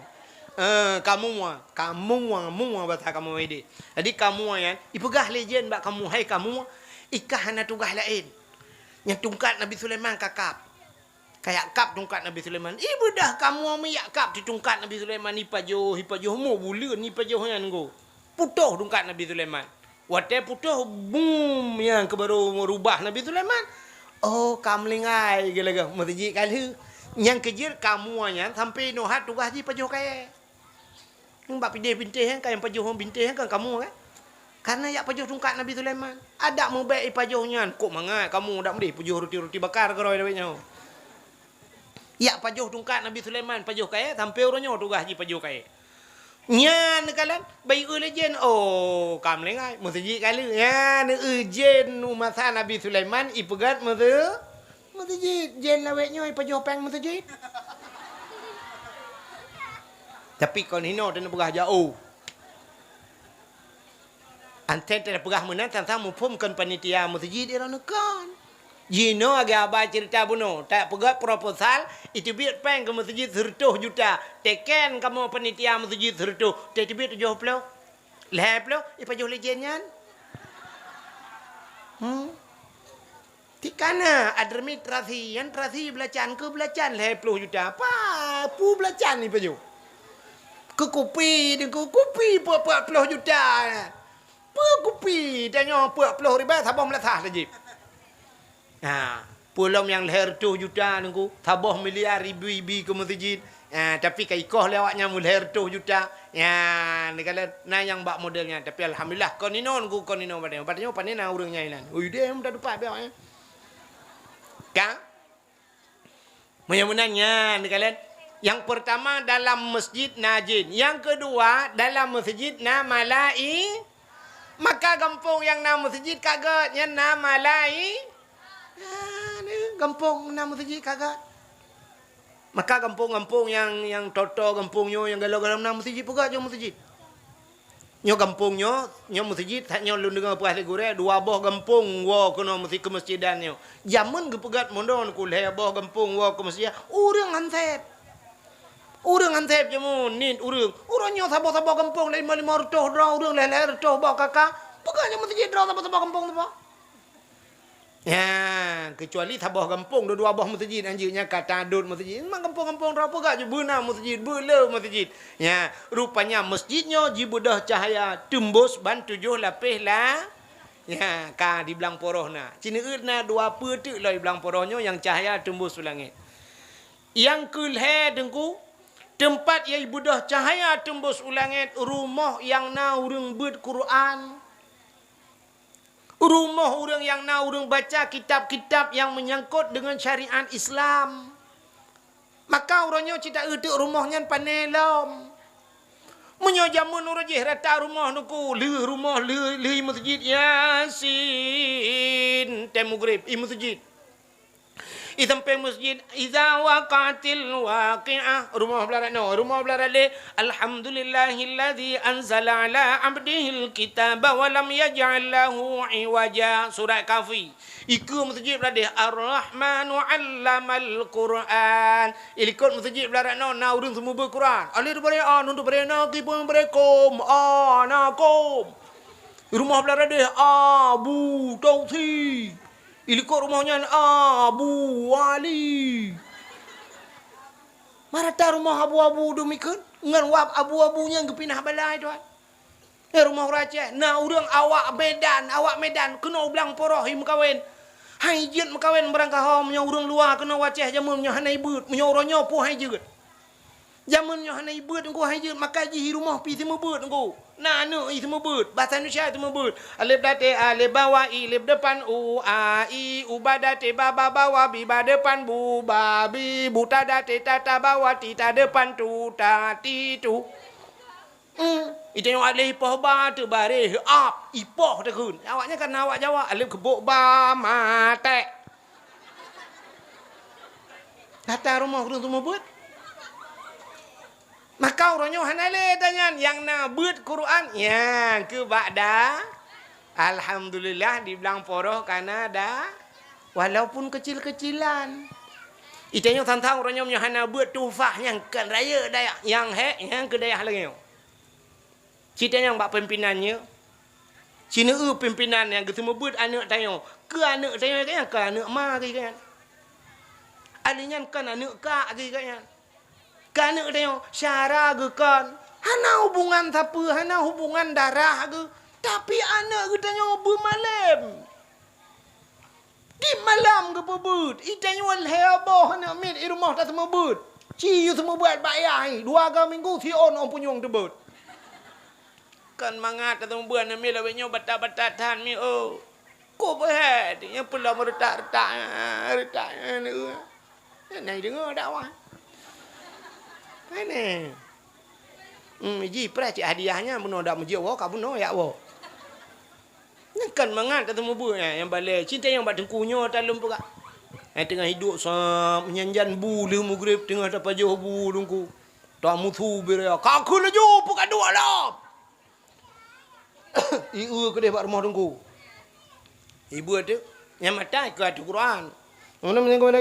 Eh, kamoe, kamoe, moe basa kamoe idéh. Jadi kamoe nyan, ipeugah lé jén bak kamoe, hai kamoe, i kah hana tugaih laén. Nyang tungkat Nabi Sulaiman ka kab. Kajak kab tungkat Nabi Sulaiman. Ibeudôh kamoe meujak kab tungkat Nabi Sulaiman, ipajoh, ipajoh, mo buleuen ipajoh nyan go. Putôh tungkat Nabi Sulaiman. Watée putôh, bum, nyang keuh barô meurubah Nabi Sulaiman. Oh, ka meuninggai geuh lagée meuseujid ka lheueh. Nyang keujeuet kamoe nyan sampoe nyoe hat tugaih jih pajoh kayée. Ngon bak pidéh bintéh nyan, ka nyang pajoh bintéh nyan kan kamoe kan? Karena jak pajoh tungkat Nabi Sulaiman. Adak meubék ipajoh nyan, kok mangat kamoe dak meudéh pajoh ruti-ruti bakar keudroe lawét nyoe. Jak pajoh tungkat Nabi Sulaiman, pajoh kayée, sampoe uroe nyoe tugaih jih pajoh kayée. Nyan neukalon, bak ieu lé jén, oh, ka meulinggai, meuseujid ka lheueh. Nyan, eu jén u masa Nabi Sulaiman ipeugét meuseu-, meuseujid, jén lawét nyoe ipajoh péng meuseujid. Tapi kon hinoe teuneuk peugah jak, oh. Anté teupeugah meunan, sang-sang muphom kon panitia meuseujid droeneuh kon. Jinoe lagée haba ceurita bunoe, tapeugét proposal, iteubiet péng keu meuseujid sireutôh juta. Teken kamoe panitia meuseujid sireutôh, teubiet tujoh ploh. Lhée ploh, ipajoh lé jén nyan. Hmm. Tikana administrasi, administrasi beulacan keu beulacan lhée ploh juta. Pa, peue beulacan ipajoh? Keu kupi, deungon kupi peuet-peuet ploh juta. Peue kupi, tanyoe peuet ploh ribée saboh meulasah tajib. Ha, peue lom nyang lhée reutôh juta Teungku, saboh miliar ibi-ibi keu meuseujid. Ha, tapi ka ikoh lé awaknyan meulhée reutôh juta. Ya, neukalon na nyang bak model nyan, tapi alhamdulillah kon inoe Teungku, kon inoe bak tanyoe. Bak tanyoe pane na ureuëng nyang inan. Ui, deh, mudah dupat bak awaknyan. Ka? Meunyoe meunan nyan, neukalon. Nyang peurtama, dalam meuseujid na jén. Nyang keudua, dalam meuseujid na malai-, maka gampông nyang na meuseujid ka gét, nyan na malai-, na, na gampông na meuseujid ka gét. Maka gampông-gampông nyang, nyang toto gampông nyoe, nyang galo-galo na meuseujid, peugah jeuet meuseujid. Nyoe gampông nyoe, nyoe meuseujid, that nyoe lôn deungoe peugah lé gurée, dua boh gampông woe keunoe meusi-, keumeusejidan nyoe. Jameun geupeugah meunoe ku lhée boh gampông woe keumeusejidan, ureuëng han sép. Ureuëng han sép jameun, niet ureuëng. Uroe nyoe saboh-saboh gampông lhée limong-limong reutôh droe ureuëng, lhée-lhée reutôh boh K K. Peugah nyoe meuseujid droe saboh-saboh gampông saboh. Nyan, keucuali saboh gampông dua-dua boh meuseujid, anjeuk nyan ka tadot meuseujid. Memang gampông-gampông droe peugah jeuet beuna meuseujid, beu le meuseujid. Nyan, rupanya meuseujid nyoe jibeudôh cahya teumbus ban tujoh lapéh la-, nyan, ka di blang poroh na. Ci neueuet na dua peue teuk lom di blang poroh nyoe nyang cahya teumbus u langét. Nyang keu lhée teungku, teumpat nyang jibeudôh cahya teumbus u langét, rumoh nyang na ureuëng beuet Quran. Rumoh ureuëng nyang na ureuëng baca kitab-kitab nyang meunyangkot deungon syariat Islam, maka uroe nyoe cit taeu teuk rumoh nyan pané lom. Meunyoe jameun uroe jih rata rumoh teungku, lheueh rumoh, lheueh, lheueh meuseujid Yasin, tem mugrib, i meuseujid. I sampéng meuseujid, "Idza waqa'atil waqi'ah." Rumoh blah rot noe, rumoh blah rot lhée, "Alhamdulillahilladzi anzala ala abdihil kitaba wa lam yaj'al lahu iwaja." Surat Kahfi. I keue meuseujid blah deh, "Ar-Rahmanu 'allamal Qur'an." I likot meuseujid blah rot noe na ureuëng seumeubeuet Quran. Alif dibri a, nun dibri na, kif dibri kom, a na kom. Rumoh blah rot deh, Abu Tausi. I likot rumoh nyan Abu Wali. Marata rumoh abu-abu dum ikheun, ngon wab abu-abu nyang geupinah balai tuan. Eh, rumoh ureuëng Aceh, na ureuëng awak Medan, awak Medan keunoe u blang poroh i meukawen. Hai jeuet meukawen barangkaho meunyoe ureuëng luwa keunoe u Aceh jameun meunyoe hana ibeuet, meunyoe uroe nyoe peue hai jeuet. Jameun nyoe hana ibeuet teungku hai jeuet, maka jih i rumoh pih seumeubeuet teungku. Na aneuëk i seumeubeuet, basa Indonesia seumeubeuet. Alif date alif bawa i lif depan u a i, uba date baba bawa biba depan bu ba bi, buta date tata bawa tita depan tuta titu. Hmm, ita nyoe alif ipoh ba teubareh ap ipoh takheun. Awaknyan kan awak Jawa alif keubok ba matek. Gata rumoh ureuëng seumeubeuet. Maka uroe nyoe hana lé tanyan nyang na beuet Quran, nyang keu bak da. Alhamdulillah di blang poroh kana da, walaupun kecil-kecilan. Ita nyoe tantang uroe nyoe meunyoe hana beuet tuhfah nyang kan rayeuk dayah, nyang hék nyang keu dayah lagée nyoe. Cit nyang bak pimpinan nyoe, ci neueu pimpinan nyang geuseumeubeuet aneuëk tanyoe, keu aneuëk tanyoe nyang keu aneuëk ma geuh nyan. Alèh nyan kon aneuëk kak geuh nyan. Keu aneuëk tanyoe syara geuh kon, hana hubungan sapeue, hana hubungan darah geuh, tapi aneuëk geutanyoe beumalém. Di malam geupeubuet, i tanyoe lhèe boh aneuk miet i rumoh taseumeubeuet. Ci yue seumeubeuet bak yah i, dua ga minggu siôn ôn punyueng teubeuet. Kon mangat taseumeubeuet aneuk miet lawét nyoe batat-batat that mi, oh. Kok beuhe, nyan peulom reutak-reutak, reutak, nyan, nyan, nyan deungoe dakwah. Aneh. Hmm, ji preh cit hadiah nyan, bunoe dak meujeuet woe, ka bunoe yak woe. Nyan kon mangat taseumeubeuet, eh, nyang balèe. Cinta nyang bak teungku nyoe talôn peugah. Eh, teungoh hidup sab, nyan jan bu lheueh mugreb teungoh tapajoh bu teungku. Tamusu bira, ka kheun laju, peu ka duek lom. Ieu keudeh bak rumoh teungku. Ibu atu, nyang mata ikeu atu Quran. Tadeungoe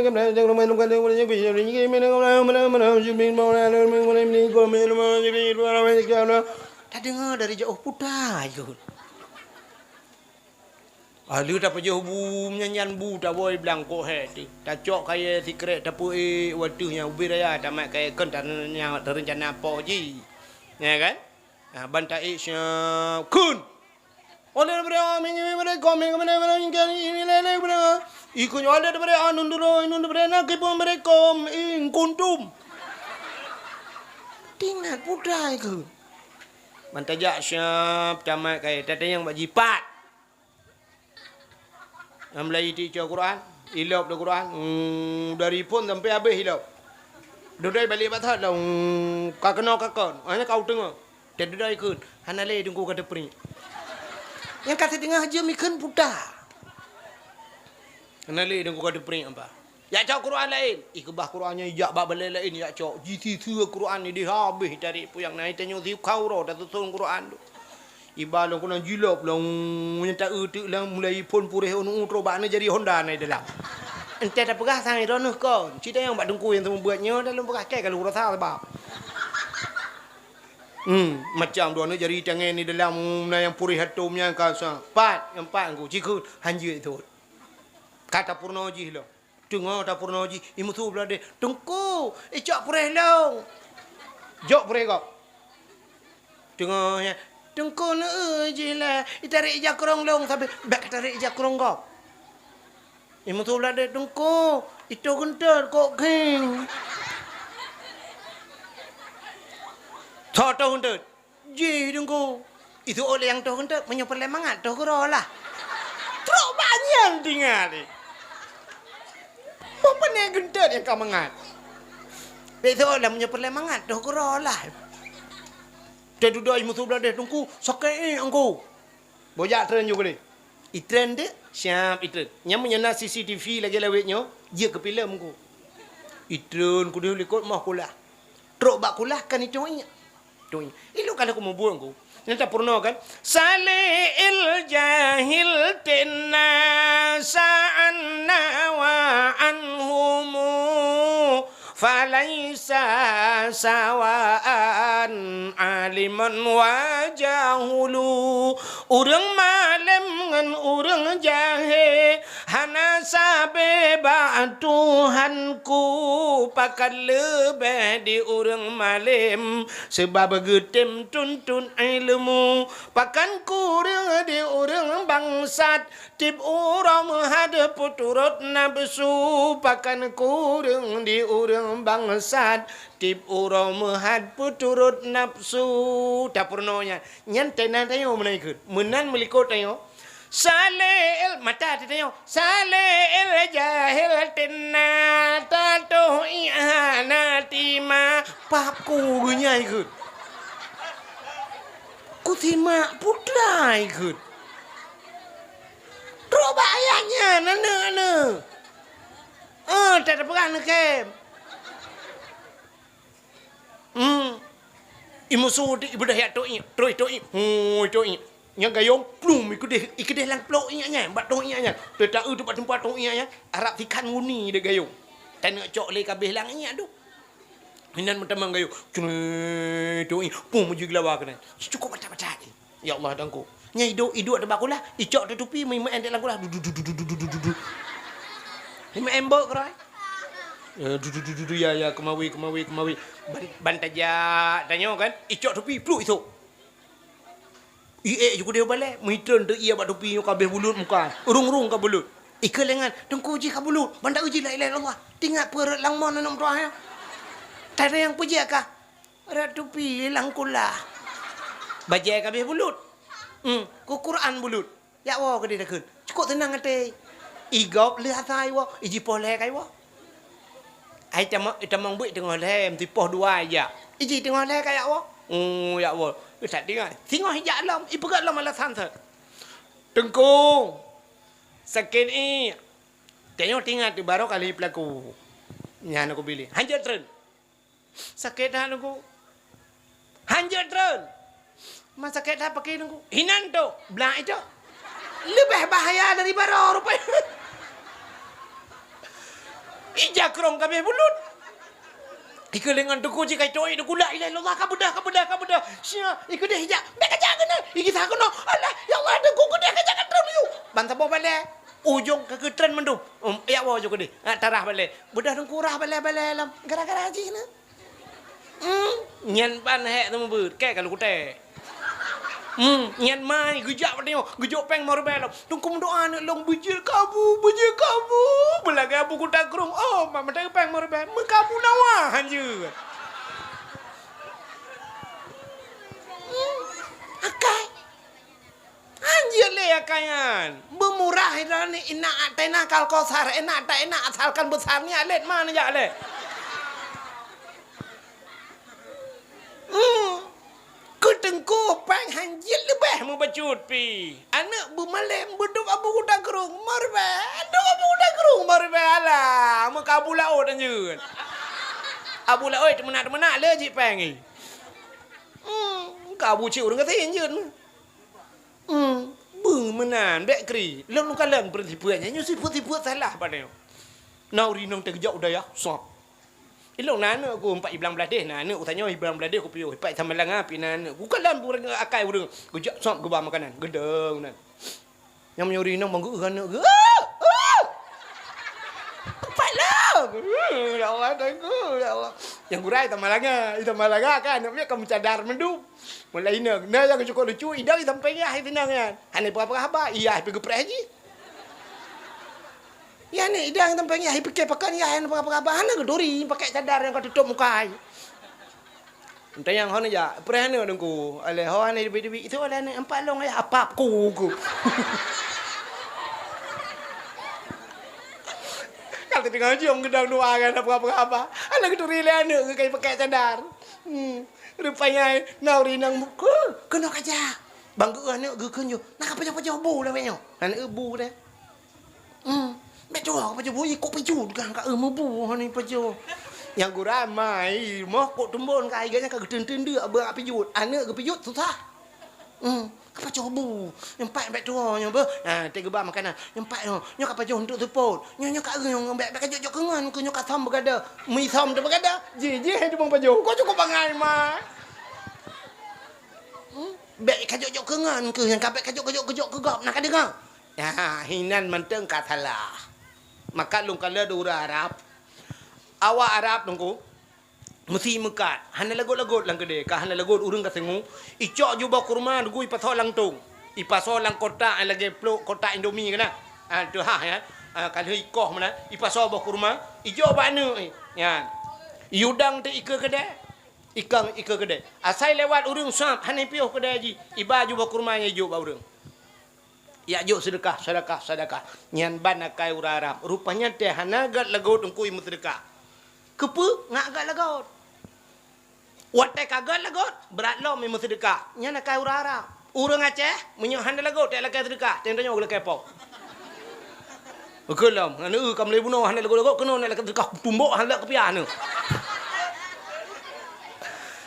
dari jauh putai kot. Ah, lheueh tapajoh bu, nyan-nyan bu tawoe blang kok hé teuh. Tacok kayèe sikrek tapeuék watèe nyan ubé raya tamat kayèe kon ta-, nyan teurencana po jih. Ya kan? Ha, ban taék siap. Kun! Oleh daripada, ikut oleh daripada, anun dulu, inun daripada, na kipun mereka, in kuntum. Tingat putai ke? Ban tajak siap, tamat kayèe, tatanyong bak jipat. Nyang meulayi teuica Quran, ilop lé Quran, hmm, dari phon sampai habéh ilop. Dudai balek bak that lom, hmm, ka keunoe ka kon, hana ka u teungoh. Teuh dudai kheun, hana lé teungku ka teupriek. Nyang ka teudeungoe jeuem ikheun puta. Hana lé teungku ka teupriek apa. Jak cok Quran laén. Ih, keubah Quran nyan ijak bak balèe laén jak cok. Jisiseu Quran idéh habéh tarék peue nyang na. Tanyoe siuka uroe tasuson Quran tu. Iba lôn keunan jilop lôn, nyan ta-eu teuk lôn mulai phôn puréh unu trok bak na jari honda na dalam. Entah tapeugah sang droeneuh kon. Cit nyang bak teungku nyang seumeubeuet nyoe dah lôn peugah kèe ka lôn rasa sabab. Hmm, macam dua aneuk jari tangai ni dalam na nyang puréh atôm nyang ka sa. Pat, nyang pat ngku, cikheun, hanjeuet thot. Ka tapeurunoe jih lom. Teungoh tapeurunoe jih, imusu blah deh, "Teungku, icok puréh lôn." Jok puréh gob. Teungoh nyan, "Teungku, neu-eu jih lé, itarek ija krông lôn sabe." Bèk katarek ija krông gob. Imusu blah deh, "Teungku, itoh geuntot kok kheng." Soe toh geuntot? Jih Teungku. Isu'oh lé nyang toh geuntot, meunyoe peureulèe mangat toh keudroe lah. Trok bak nyan tinggai lé. Peue pane geuntot nyang ka mangat? Bèk isu'oh lé meunyoe peureulèe mangat toh keudroe lah. Teududoe imusu blah deh, "Teungku, sakét iék Teungku." Bôh jak treun ju keudeh. Itreun deh, siap itreun. Nyan meunyoe na C C T V lagèe lawét nyoe, jeuet keu filem ku. Itreun keudeh likot moh kulah. Trok bak kulah kan itoh iék. Itoh iék. Ilok ka lheueh kumeubuet ku. Nyan tapeurunoe kan? Saleh il jahil tinna sa'anna wa anhumu. Falaisa sawaan alimun wa jahulu. Ureuëng malém ngon ureuëng jahé hana sabe bak Tuhanku. Pakon leubeh di ureuëng malém, seubab geutem tuntut ilmu. Pakon kureueng di ureuëng bangsat, tieb uroe meuhat peuturot nafeusu. Pakon kureueng di ureuëng bangsat, tieb uroe meuhat peuturot nafeusu. Tapeurunoe nyan. Nyan teunan tanyoe meunan ikheun. Meunan meulikot tanyoe. Saleh el, mata teutanyoe. Saleh el jahel teunan tatoh iék hana tima. Pap ku geunyai ikheun. Kusimak putra ikheun. Trok bak ayah nyan, aneuk-aneuk. Ah, tak ada pegang neukém. Hmm. Imusu di ibeudeh yak toiek, trôi toiek, hui toiek. Nyang gayong, plum, ikedeh, ikedeh lam plok iék nyan, bak toiek nyan. Teuta eu tu bak teumpat toiek nyan, arab sikan nguni dek gayong. Taneuk cok lé kabeh lam iék tu. Inan meutamang gayong, cunui toiek, pum uji gelawa keunan. Cukup batat-batat. Ya Allah, Teungku. Nyan iduek, iduek teuh bak kulah, icok teuh tupi, meu'en dek lam kulah. Du, du, du. Meu'en bok keuroi. Eh, du, du, du, du, du, ya, ya, keumawe, keumawe, keumawe. Ban, ban tajak tanyoe kan, icok tupi, pluk isok. Iék ju keudeh balèe, meuhitreun teuh iék bak tupi nyoe ka abéh bulut muka. Ureueng-ureueng ka bulut. Ikheun lé nyan, Teungku jih ka bulut, ban ta-eu jih la ilaha illallah. Tingat peue rot lam mon aneuk meutuah nyan. Tadayang peue jih ka? Rot tupi lam kulah. Bajèe ka abéh bulut. Hmm, keu Quran bulut. Jak woe keudeh takheun. Cukôp seunang até. Igob lheueh asa iwoe, ijipoh lhèe ka iwoe. Ai tamong, tamong buet teungoh lhèe, meusipoh dua ijak. Iji teungoh lhèe ka jak woe. Oh, jak woe. Usah tinggai. Singoh ijak lom, ipeugah lom alasan sat. Teungku, sakét iék. Tanyoe tingat teuh baroe kali peulaku. Nyan aku bilih. Hanjeuet treun. Sakét that Teungku. Hanjeuet treun. Ma sakét that pakri Teungku. Inan tu, blah itu. Leubeh bahaya dari baroe rupanya. Ija krong ka abéh bulut. Ikheun lé nyan Teungku jih ka itoe Teungku, la ilaha illallah, ka beudôh, ka beudôh, ka beudôh. Sia, ikeudeh ija. Bèk kajak keunoe. Igisa keunoe. Alah, ya Allah, Teungku keudeh kajak ka treun yue. Ban saboh balèe. Ujong ka geutreun mandum. Um, jak woe ju keudeh. Ha, tarah balèe. Beudôh Teungku rah balèe-balèe lom. Gara-gara jih nyan. Hmm, nyan ban hék seumeubeuet, kèe ka lôn kutek. Hmm, nyan mai geujak bak tanyoe, geujok péng lima ribèe lom. Teungku meudoa aneuk lôn beujeuet keu Abu, beujeuet keu Abu. Beulagèe Abu Kuta Krueng. Oh, mak meuteupéng lima ribèe. Meukabu nawa hanjeuet. Hmm, akai. Hanjeuet lé akai nyan. Beumurah droeneuh inak teuh na kal kosar, inak teuh inak asalkan beusar nyan lét ma neujak lé. Hmm. Keu Teungku péng hanjeuet leubeh meubacut pih. Aneuk beumalém beudôh Abu Kuta Krueng. Meureubeh, dôh Abu Kuta Krueng. Tung bari bela, meuka Abu Laôt anjeun. Abu Laôt teumeunak-teumeunak le jih péng ngi. Hmm, ka Abu Cik ureuëng gasien jeuet. Hmm, beuh meunan, bék kri. Lôn kalon prinsip nyan, nyoe sifeuet-sifeuet salah padahai. Na ureuëng inong teugeujak u dayah, sop. Ilong na aneuk ku empat iblang beladeh, na aneuk ku tanyoe iblang beladeh ku piôh, ipat sama langa pi na aneuk. Ku kalon ureuëng akai ureuëng. Geujak sop geuba makanan, geudong nan. Nyang meunyoe ureuëng inong bang geuh aneuk geuh. Ah! Ah! Kupat lom! Ya Allah, Tuhanku, ya Allah. Nyang gura itam malanga, itam malanga kan, aneuk miet ka meucadar mandum. Mulai inong, na nyang cukup lucu, idong itam pengah itinang nyan. Hana peugah-peugah haba, iya pi geupreh jih. Iya ni, idong itam pengah, ipike pakan iya, hana peugah-peugah haba, hana geuduri, pakai cadar nyang ka tutup muka ai. Entah nyang hon aja, preh aneuk dengku. Aleh ho aneuk dibi-dibi, itu aleh aneuk empat long ayah apap ku, ku. Kalau tengah jom gedang dua kan, apa-apa, apa. Aneuk geuturi lé aneuk ke kai pakai cadar. Hmm. Rupanya, na ureuëng inong muka, kena kaja. Bang geuh aneuk geuh keunyo, na ka pajoh-pajoh bu lah, nyoe. Aneuk bu deh. Hmm, bèk tuwoe ka pajoh bu, ikôt pijôt kan ka, eh, meubu hana pajoh. Nyang gura mai rumoh kok tumbon ka, ai geuh nyan ka geuteun-teun deuk bak pijôt. Aneuk geupijôt susah. Hmm, ka pajoh bu. Nyang pat bèk tuwoe nyoe beuh. Ha, teuh geuba makanan. Nyang pat nyoe, nyoe ka pajoh untuk seupôt. Nyoe, nyoe ka, eh, nyoe bèk, bèk ka jok-jok keu ngon keu nyoe ka sôm beugada. Meuisôm teuh beugada. Jih, jih teumang pajoh. Kok cukup bangai, ma. Hmm, bèk ka jok-jok keu ngon keu nyang ka bèk ka jok-jok keu jok keu gob. Na ka deungoe? Ha, hinan mantong ka salah. Maka lôn kalon di ureuëng Arab. Awak Arab nungku, meusi meukat. Hana lagot-lagot lam keudè. Ka hana lagot ureuëng ka seungue. Icok jubah kurma, dugui ipasoe lam tong. Ipasoe lam kotak nyang lagèe plôk kotak Indomie keunan. Ha, teuhah, ya. Ha, ka lheueh ikoh meunan. Ipasoe boh kurma. Ijok bak aneuk, eh. Nyan. Iyue dong teuh ikeue keudè. Ikong ikeue keudè. Asai lewat ureuëng sab, hana ipiôh keudè jih. Iba jubah kurma nyang ijok bak ureuëng. Jak jok seudeukah, seudeukah, seudeukah. Nyan ban akai ureuëng Arab. Rupanya teuh hana gèt lagot teungku i meuseudeukah. Keupeue ngak gèt lagot? Watèe ka gèt lagot, brat lom i meuseudeukah. Nyan akai ureuëng Arab. Ureuëng Aceh, meunyoe hana lagot, teuh lakèe seudeukah, teuh tanyoe lakèe po. Ukeue lom, ngon eu ka meulai bunoe hana lagot-lagot, keunoe na lakèe seudeukah tumbok hana lé keupiah nyoe.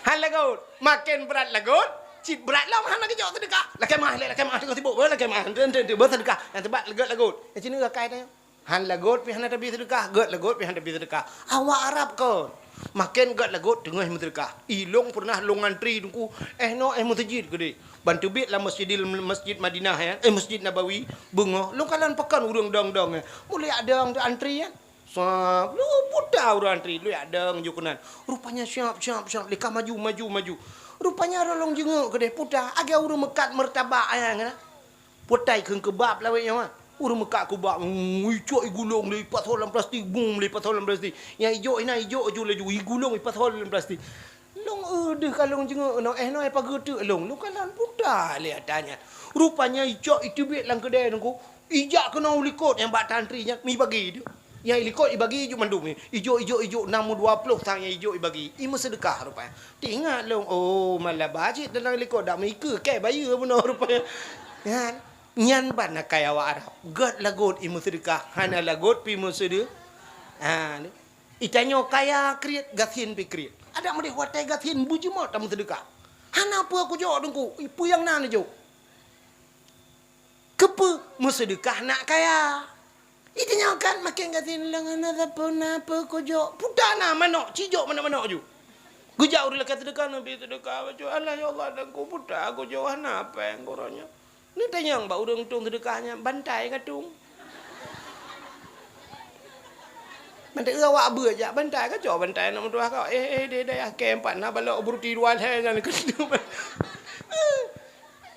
Hana lagot, maken brat lagot, cit brat lom hana geujok seudeukah. Lakèe meu'ah lé, lakèe meu'ah teungoh sibok, lakèe meu'ah, enten, enten, enten, beuseudeukah. Nyang teubat lagot-lagot. Nyang sineuk akai tanyoe. Hana lagot pih hana tabi seudeukah, gèt lagot pih hana tabi seudeukah. Awak Arab kon. Maken gèt lagot teungoh meuseudeukah. Ilong peureunah lôn ngantri teungku, eh noe eh meuseujid keudeh. Ban teubiet lam Masjidil, Masjid Madinah, ya, eh, Masjid Nabawi, beungoh, lôn kalon pakon ureuëng dong-dong, eh. Mulai adong teuh antri, ya. Sab, lu puta ureuëng antri, lu adong ju keunan. Rupanya siap, siap, siap, lé ka maju, maju, maju. Rupanya lôn jingok keudeh puta, agak ureuëng meukat meurtabak, ya, keunan. Putai kheun keubab lawét nyoe, ha. Ureuëng meukat keubab, mm, icok igulong lé, ipasoe lam plastik, bum lé, ipasoe lam plastik. Nyang ijok inan ijok ju laju, igulong ipasoe lam plastik. Lôn eu deuh ka lôn jingok, noe eh noe pageue teuk lôn, lôn kalon puta lé ata nyan. Rupanya icok iteubiet lam keudè teungku, ijak keunoe u likot nyang bak tantri nyan, mibagi deuh. Nyang i likot ibagi ijok mandum, ijok, ijok, ijok, nam dua ploh sang nyang ijok ibagi. I meuseudeukah rupanya. Teuingat lôn, oh, malaba cit dalam likot dak meuikeue, kèe bayeue bunoe rupanya. Nyan, nyan ban akai awak Arab. Gèt lagot i meuseudeukah, hana lagot pih meuseude-, ha, ni. Itanyoe kaya kriet, gasien pih kriet. Adak meudeh watèe gasien beujeumat tameuseudeukah. Hana peue kujok teungku, peue nyang na neujok. Keupeue meuseudeukah nak kaya? Itanyoe kan maken gasien lôn hana sapeue na peue kujok. Puta na manok, cijok manok-manok ju. Geujak ureuëng lakèe seudeukah, neubi seudeukah bacut. Alah ya Allah, dan ku puta kujok hana péng gurèe nyoe. Neutanyong bak ureuëng tueng seudeukah nyan, bantai ka tueng. Bantai awak beuet jak bantai ka cok bantai aneuk meutuah ka. Eh, eh, deh, deh, ah, kèe empat na balok beuroti dua lhèe nyan keu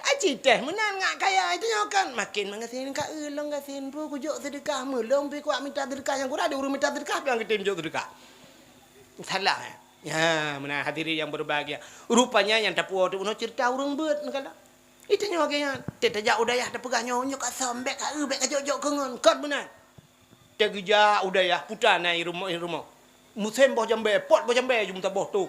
Aci teh meunan ngak kaya itu nyoe kan. Makin meugasien ka eu lôn gasien peue kujok seudeukah meulôn pi kuat mita seudeukah nyang kurang ada ureuëng mita seudeukah piang geutem jok seudeukah. Salah, eh? Ya, meunan hadirin yang berbahagia. Rupanya nyang tapuwoe teuh bunoe ceurita ureuëng beuet neukalon. Itu nyoe lagèe nyan. Teuh tajak u dayah tapeugah nyoe, nyoe ka sambet ka eu bèk ka jok-jok keu ngon. Kon meunan. Teuh geujak u dayah puta na i rumoh, i rumoh. Musém boh jambé, pot boh jambé ju meusaboh tôh.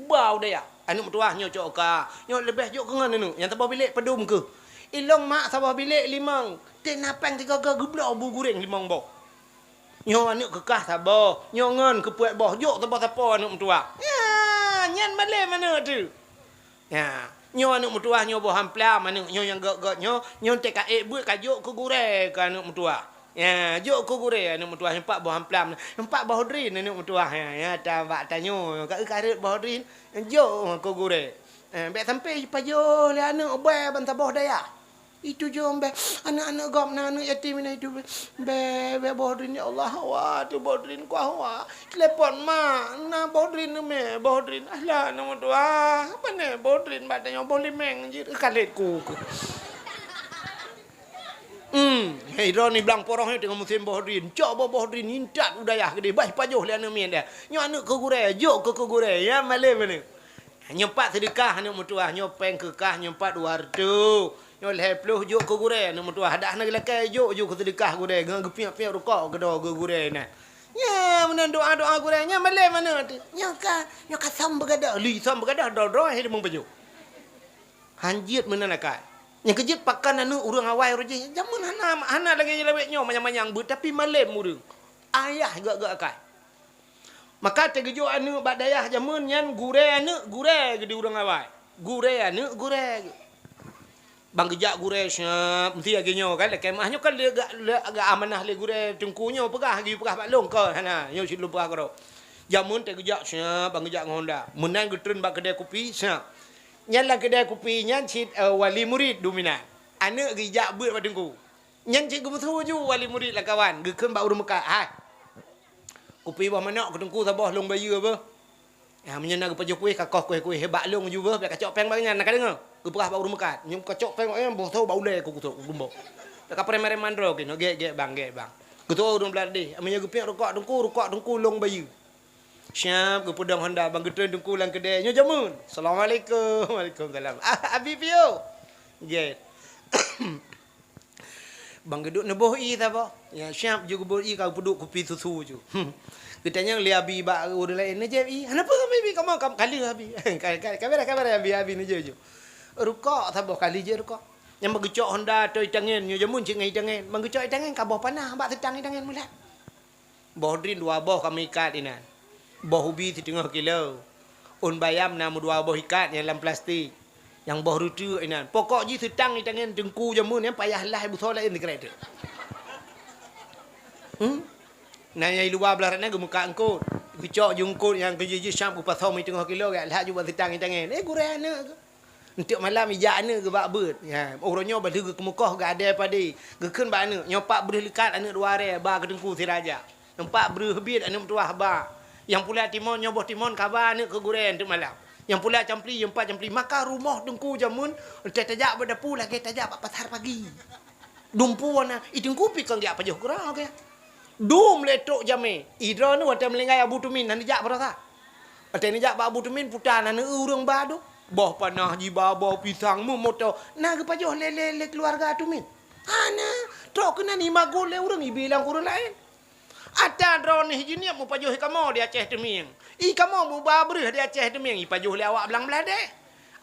Ba u dayah. Aneuk meutuah nyoe cok ka. Nyoe leubeh jok keu ngon aneuk. Nyang saboh bilék padum keuh. Ilong mak saboh bilék limong. Teuh na péng sigoe-goe geubloe bu guréng limong boh. Nyoe aneuk keu kah saboh, nyoe ngon keu peuet boh, jok saboh sapo aneuk meutuwah. Ya, nyan malem aneuk teuh. Ya, nyoe aneuk meutuwah nyoe boh amplam aneuk, nyoe nyang gèt-gèt nyoe, nyoe teuka ék beuet ka jok keu gurèe keu aneuk meutuwah. Ya, jok keu gurèe aneuk meutuwah, nyoe pat boh amplam, nyoe pat boh drin aneuk meutuwah. Ya, ya, ta bak tanyoe, ka, ka rhot boh drin, jok keu gurèe. Eh, bèk sampai jipajoh lé aneuk bèe ban saboh dayah. Itu jeuem bèe, aneuk-aneuk gob na aneuk yatim na itu bèe. Bèe, bèe boh drin, ya Allah, hawa, tu boh drin ku hawa. Telepon mak, na boh drin mè, boh drin. Alah, aneuk meutuwah, pane boh drin bak tanyoe boh limeng jih, kalét ku. Hmm, hei, droeneuh blang poroh nyoe teungoh musém boh drin. Cok boh, boh drin intat u dayah keudéh, bah jipajoh lé aneuk miet deh. Nyoe aneuk keu gurèe, jok keu, keu gurèe, ya, malem aneuk. Nyoe pat seudeukah aneuk meutuwah, nyoe péng keu kah, nyoe pat dua reutôh. Nyoe lhèe ploh jok keu gurèe aneuk meutuwah. Dak hana geulakèe jok, jok keu seudeukah gurèe, ngon geupiôh-piôh rukok keunoe keu gurèe na. Nyan meunan doa-doa gurèe, nyan malem aneuk teuh. Nyoe ka, nyoe ka song beugadoh, li song beugadoh, droe-droe hai deungon pajoh. Han jeuet meunan akai. Nyang keu jeuet pakan aneuk ureueng awai roh jih. Jameun hana, hana lagèe lawét nyoe manyang-manyang beuet, tapi malem ureueng. Ayah gèt-gèt akai. Maka teugeujok aneuk bak dayah jameun nyan gurèe aneuk gurèe geuh di ureueng awai. Gurèe aneuk gurèe geuh. Ban geujak gurèe siap, meusti lagèe nyoe kan, lakèe meu'ah nyoe kan lé ga-, lé ga-, amanah lé gurèe teungku nyoe peugah, geupeugah bak lôn kon hana, nyoe cit lôn peugah keudroe. Jameun teugeujak siap, ban geujak ngon honda. Meunan geutreun bak keudè kupi siap. Nyan lam keudè kupi nyan cit, eh, wali murit duminan. Aneuk geujak beuet bak teungku. Nyan cit geumeusu ju wali murit lam kawan, geukheun bak ureueng meukat, "Hai, kupi boh manok keu teungku saboh lôn bayeue beuh." Ya, meunyoe na geupajoh kueh, ka koh kueh-kueh bak lôn ju beuh, bèk kacok péng bak nyan, na ka deungö? Geupeugah bak ureueng meukat. Nyoe kacok péng, eh, boh tho bak ulèe ku, ku tho, ku gumbok. Bèk kapreh mareh mandro keunoe, gèt-gèt bang, gèt bang. Geutu'oh ureueng beuladeh, meunyoe geupiôh rukok teungku, rukok teungku lôn bayeue. Siap geupeudong honda, ban geutreun teungku lam keudè, nyoe jameun. Assalamualaikum. Waalaikumsalam. Ah, Abi piôh. Gèt. Ban geuduek neuboh ie saboh. Ya, siap ju geuboh ie, ka geupeuduek kupi susu ju. Hmm. Geutanyong lé Abi bak ureueng laén, "Neujép ie?" "Hana peue, Abi, kamoe kam-, ka lheueh, Abi." Ka, ka, ka beureh, ka beureh, Abi, Abi neujép ju. Rukok saboh kali jép rukok. Nyang ban geucok honda atau itangen, nyoe jameun cit ngon itangen. Ban geucok itangen ka boh panah bak seutang itangen meulat. Boh drin dua boh ka meuikat inan. Boh ubi siteungoh kilo. Ôn bayam na meudua boh ikat nyang lam plastik. Nyang boh reuteuek inan. Pokok jih seutang itangen teungku jameun nyan payah lah beusoe laén sikrek teuk. Hmm? Na nyang i luwa blaih rot nyan geumeukat eungkôt. Geucok ju eungkôt nyang keujih-jih siap geupasoe meuteungoh kilo, geulat ju bak seutang itangen. Eh, gurèe aneuk. Eunteuk malam ijak aneuk geuh bak beuet. Ya, uroe nyoe bah lheueh geukeumeukoh geuadèe padé. Geukheun bak aneuk, "Nyoe pat breueh leukat aneuk dua rèe ba keu teungku sira jak. Nyoe pat breueh biet aneuk meutuwah ba. Nyang pula timon, nyoe boh timon ka ba aneuk keu gurèe eunteuk malam. Nyang pula campli, nyoe pat campli." Maka rumoh teungku jameun, eunteuk tajak bak dapu lagèe tajak bak pasar pagi. Dumpeue na, i teungku pih kon geujak pajoh keudroe geuh. Dum lé trok jamèe, i droeneuh watèe meuninggai Abu Tumin, na neujak baroesa. Watèe neujak bak Abu Tumin, puta na neueu ureueng ba dum. Boh panah jiba, boh pisang, meumoto, na geupajoh lé, lé, lé keuluwarga Tumin. Hana, trok keunan imagul lé ureueng, ibi lam keu ureueng laén. Ata droeneuh jiniep meupajoh i kamoe di Aceh Teumieng. I kamoe meuba breueh di Aceh Teumieng, ipajoh lé awak blang blah deh.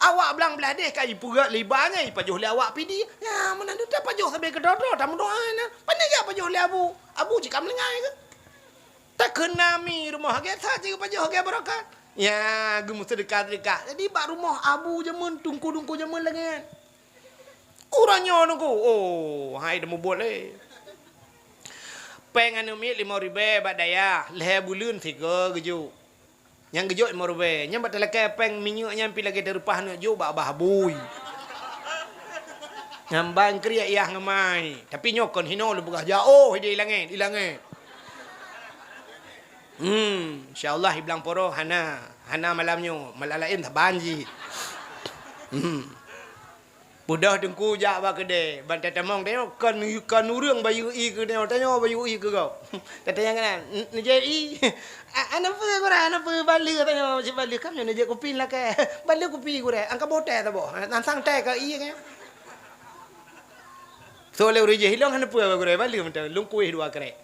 Awak blang blah deh ka ipeugöt lé iba nyan, ipajoh lé awak Pidie. Ya, meunan tu tapajoh sabe keudroe-droe, tameudoa na. Pane jak pajoh lé Abu? Abu cit ka meuninggai keuh. Takheun nami rumoh lagèe that cit geupajoh lagèe barokat. Ya, geumeuseudeukah-seudeukah. Jadi bak rumoh Abu jameun, teungku-teungku jameun lagèe nyan. Uroe nyoe teungku, oh, hai teumubuet lé. Péng aneuk miet limong ribèe bak dayah, lhèe buleuen sigoe geujok. Nyang geujok limong ribèe, nyan bak talakèe péng minyeuk nyan pih lagèe tareupah aneuk jok bak babah bui. Nyan ban kriek yah ngon mai. Tapi nyoe kon hinoe lôn peugah, jak oh idéh i langèt, i langèt. Hmm, insya Allah i blang poroh hana, hana malam nyoe, malam laén saban jih. Hmm. Beudôh teungku jak bak keudè, ban tatamong tanyoe kon, kon ureueng bayeue ie keu tanyoe, tanyoe bayeue ie keu gob. Tatanyong keunan, "N-, neujép ie?" "A-, hana peue gurèe, hana peue, baleue," tanyoe cit baleue. "Kam nyoe neujép kupi lakèe." "Baleue kupi gurèe, angka boh teh saboh. Nang sang teh ka ie keu nyoe." Soe lé ureueng jih, "Ilôn hana peue gurèe, baleue mantong, lôn kueh dua krek."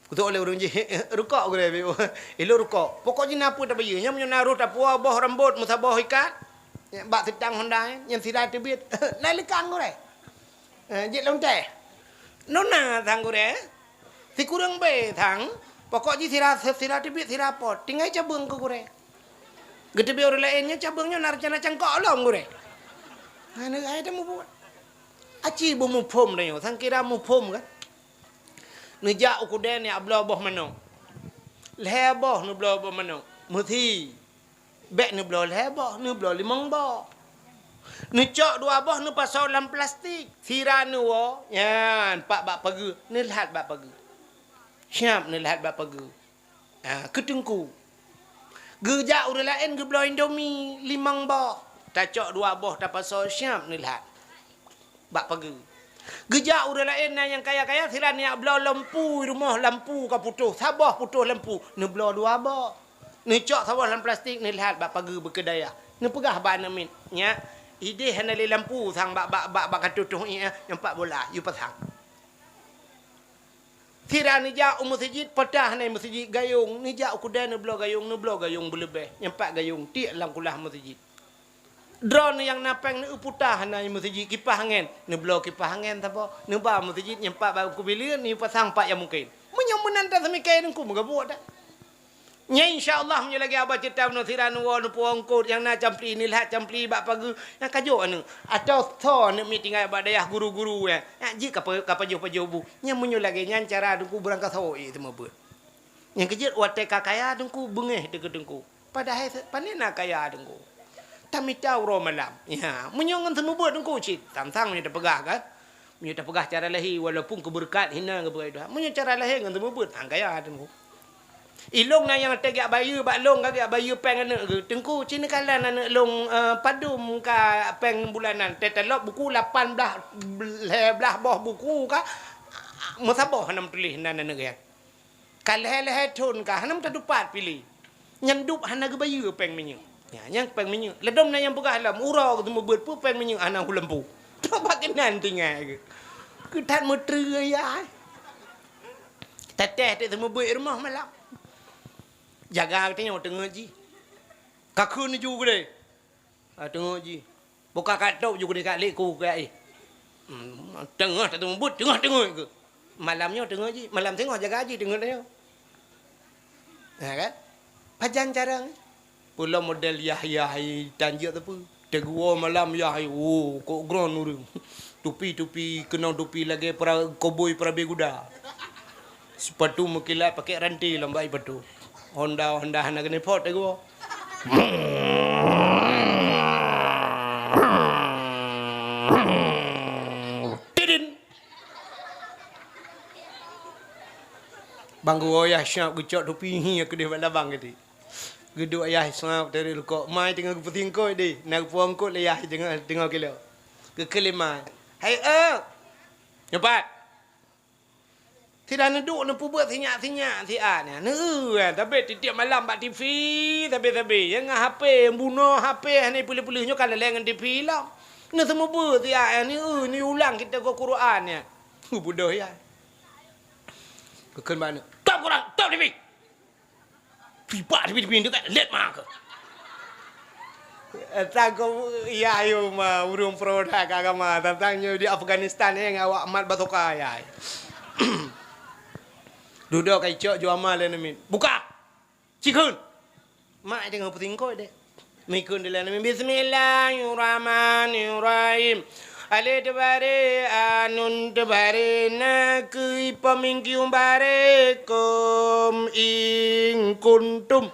Kutok lé ureueng jih, "Rukok gurèe." "Ilôn rukok." "Pokok jih na peue tabayeue. Nyan meunyoe na roh tapuwoe boh rambot meusaboh ikat, bak seutang honda nyan sira teubiet." "Na leukan gurèe." "Eh, jeuet lôn teh." "Nona sang gurèe." Sikureueng bé sang, pokok jih sira sép, sira teubiet, sira pot, tinggai cabeueng keu gurée. Geuteubiet ureuëng laén nyoe cabeueng nyoe na reuncana cangkok lom gurée. Hana hai tamubuet. Aci beumuphom tanyoe, sang kira muphom kan? Neujak u keudè neubloe boh manok. Lhée boh neubloe boh manok. Meusi. Bék neubloe lhée boh, neubloe limong boh. Neucok dua boh neupasoe lam plastik. Sira neuwoe, nyan, pat bak pageue, neulhat bak pageue. Siab neulhat bak pageue. Ha, keu teungku. Geujak ureuëng laén geubloe Indomie limong boh. Tacok dua boh tapasoe siab neulhat bak pageue. Geujak ureuëng laén na nyang kaya-kaya sira neujak bloe lampu rumoh, lampu ka putôh, saboh putôh lampu, neubloe dua boh. Neucok saboh lam plastik neulhat bak pageue beukeudaya. Neupeugah bak aneuk miet, "Nyak, idéh hana lé lampu sang bak, bak, bak, bak ka tutoh ié, nyang pat bola, yue pasang." Sira neujak u meuseujid, patah hana meuseujid gayong, neujak u keudè neubloe gayong, neubloe gayong beuleubeh, nyang pat gayong tiek lam kulah meuseujid. Droeneuh nyang na péng neueu putah hana meuseujid kipah angén, neubloe kipah angén saboh, neuba meuseujid nyang pat bak kubileuen, neupasang pat nyang mungken. Meunyoe meunan taseumiké teungku meugabuek that. Nyan insya Allah meunyoe lagée haba ceurita bunoe sira neuwoe neupuwoe eungkot nyang na campli neulhat campli bak pageue nyang ka jok aneuk. Atawa soe aneuk miet tinggai bak dayah guru-guru nyan. Nyak jeuet ka pa-, ka pajoh-pajoh bu. Nyan meunyoe lagée nyan cara teungku beurangkasoe ék seumeubeuet. Nyang keujeuet watée ka kaya teungku beungéh teuh keu teungku. Padahai se-, pane na kaya teungku. Tamita uroe malam. Ya, meunyoe ngon seumeubeuet teungku cit, tantang meunyoe tapeugah kan. Meunyoe tapeugah cara lahé walaupun keubeureukat hina geupeugah Tuhan. Meunyoe cara lahé ngon seumeubeuet, han kaya teungku. Ilong na nyang teugiak bayeue bak long ka giak bayeue péng aneuk geuh. Teungku, ci neukalon aneuk long, eh, padum ka péng bulanan. Teutalop buku lapan blaih, lhée blaih boh buku ka, meusaboh hana meutuléh nan aneuk geuh. Ka lhée-lhée thon ka hana meutatupat piléh. Nyan dub hana geubayeue péng minyeuk. Ya, nyang péng minyeuk. Ladom na nyang peugah lom, uroe geuteumeubeuet peue péng minyeuk hana hulempu. Coba keunan tinggai geuh. Keu that meutreue ya. Tatéh teuk seumeubeuet rumoh malam. Jaga geutanyoe teungeut jih. Ka kheun ju geude. Ah, teungeut jih. Buka kat top ju geude kat lek ku kat eh. Hmm, teungoh tateumeubeuet, teungoh teungeut geuh. Malam nyoe teungeut jih, malam teungoh jaga jih teungeut nyoe. Ha kan? Pajan cara nyoe. Pula model yah-yah hai tanjak teupeu. Teguo malam yah hai, oh, kok gron ureueng. Tupi-tupi, keunong tupi lagée pra-, koboi perabe guda. Sipatu meukilat pakai ranté lam bai patu. Honda, Honda hana keuneuk pot teguo. Tidin. Bang geuwoe yah siap geucok tupi hi keudeh bak labang geude. Geuduek yah siap dari lukok. Mai teungoh geupeutingkot deh. Na geupuangkot lé yah teungoh, teungoh kilo. Geukheun lé mai. Hai, eh. Nyoe pat. Sira neuduek neupeubuet sinyak-sinyak siat nyan. Neu, eh, tapi tiep-tiep malam bak T V, sabe-sabe. Nyang ngon H P, bunoe H P hana peuleueh-peuleueh nyoe ka lalée ngon T V lom. Neuseumeubeuet siat nyan, neu, neuulang kita ke Quran nyan. Budoh ya. Keukeun bak aneuk. Stop Quran, stop T V. Pibak tapi pindeuh kat let ma ke. Tangkap ya ayo ma urung produk agama tantang nyoe di Afghanistan eh awak mat basoka ya. Dudoe kai cok juama lé neumit. Buka. Cikun. Mak tengah peutingkot deh. Mikun dilai Nabi, "Bismillahirrahmanirrahim. Alif teubare, anun teubare, na keu ipamingkiu bare, kom in kuntum."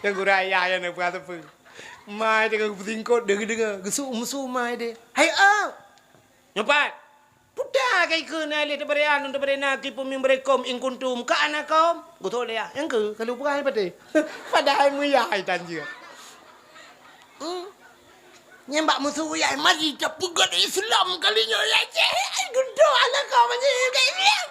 Nyang guraya nyang na peue teupeu. Mai teuka peutingkot deungoe-deungoe, geusuk musu mai deh. Hai ah. Nyopat. Puta kai keu na lé teubare anun teubare na kipun min barekom in kuntum ka anakom. Geuthok lé ah. Nyang keu kalu peugah patéh. Padahai meuya hai tanjeuet. Hmm. Nyang bak musu ya mari tapeugöt Islam kali nyoe ya ceh. Ai geudo anakom manyang ka Islam.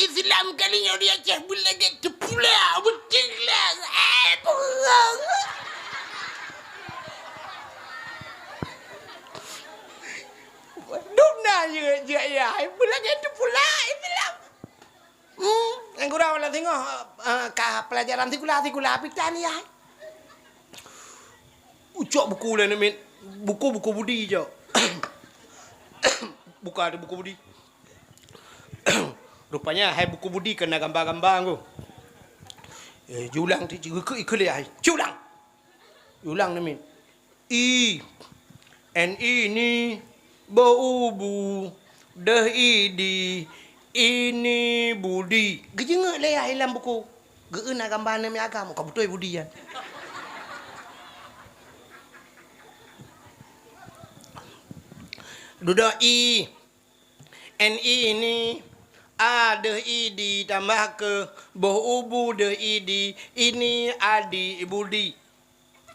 Islam kali nyoe di Aceh beulagèe teupula, beuteuglak. Eh, peurang. Dum na jeuet-jeuet ya, beulagèe teupula Islam. Hmm, nyang kurang lam singoh, eh, ka pelajaran sikula-sikula pitan ya. Ucok buku lé neumit, buku-buku budi cok. Buka di buku budi. Rupanya hai buku budi keu na gamba-gamba ngku. Eh, jiulang ti, ji-, keu, keu lé hai. Jiulang. Jiulang namiet. I, N I ni, boh ubu, deh idi, ini budi. Geujeungeuk lé hai lam buku. Geu na gamba namiet agam, ka beutôi budi nyan. Dudoe I, N I ni, a deh idi tambah keu boh ubu deh idi, ini adi budi.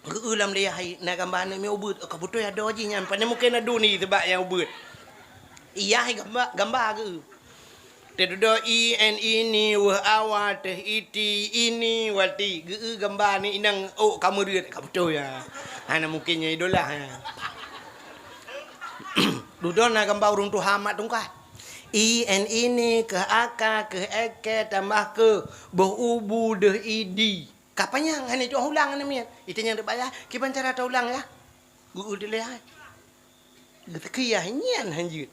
Geu lam lé hai na gamba namiet ubeuet, ka beutôi adoe jih nyan, pane mungken adu ni sabab nyang ubeuet. Iyah gamba, gamba geu. Teududoe I N I ni weueh awa teh iti ini wati. Geu gamba ni inang ôk ka meureuet, ka beutôi ya. Hana mungken nyan idolah ya. Dudoe na gamba ureueng tuha mat tungkat. I N I ni keu aka keu eke tambah keu boh ubu deh idi. Ka panyang hana jitu'oh ulang namiet. Itanyong teuk bak yah, kiban cara taulang yah? Geu lé hai. Geuteukiah nyan hanjeuet.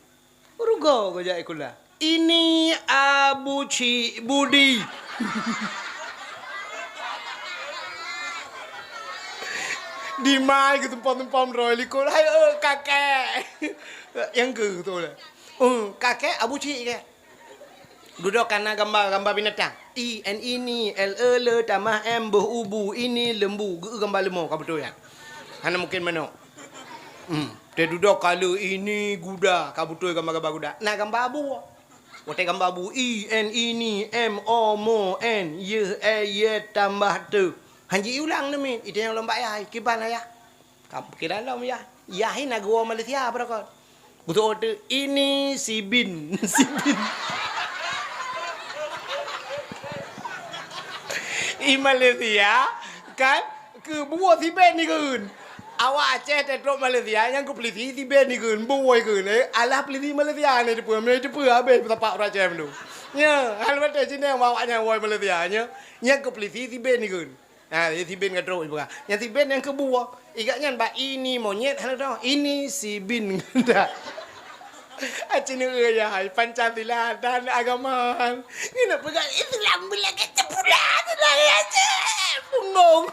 Rugoe geuh jak sikula. Ini Abu Cik Budi. Dimai geutumpom-tumpom droe likot. Hai, eh, kakek. Nyang keu tu lah. Oh, kakek Abu Cik ke? Dudoe ka na gamba, gamba binatang. I, N, ini, L, E, le, tamah, M, boh ubu, ini lembu. Geu gamba leumo, ka beutôi nyan. Hana mungken manok. Hmm. Teududoe ka le ini guda, ka beutôi gamba-gamba guda. Na gamba abu. Watèe gamba abu, I, N, ini, M, O, mo, N, Y, E, Y, tambah te. Hanjeuet iulang namiet, itanyong lom bak yah, kiban ayah. Ka pikiran lom yah. Yah na geuwoe Malaysia beurokot. Beutôi teuk, ini si bin. Si bin. I Malaysia, kan, keu buoh si bin ikheun. Awak Aceh teutrok Malaysia, nyang keu peulisi si bin ikheun, buoh ikheun. Eh, alah peulisi Malaysia ni teupeue, meunan teupeue habéh peusapat ureueng Aceh mandum. Nya, hal watèe Cina awak nyan woe Malaysia, nya, nyang keu peulisi si bin ikheun. Ha, si bin ka trok ipeugah. Nyang si bin nyang keu buoh. Igak nyan bak ini monyet hana teuh. Ini si bin. Aceh neu ya hai Pancasila dan agama. Ngena peugah Islam bila ke cepula tu dah ya cek. Bungong.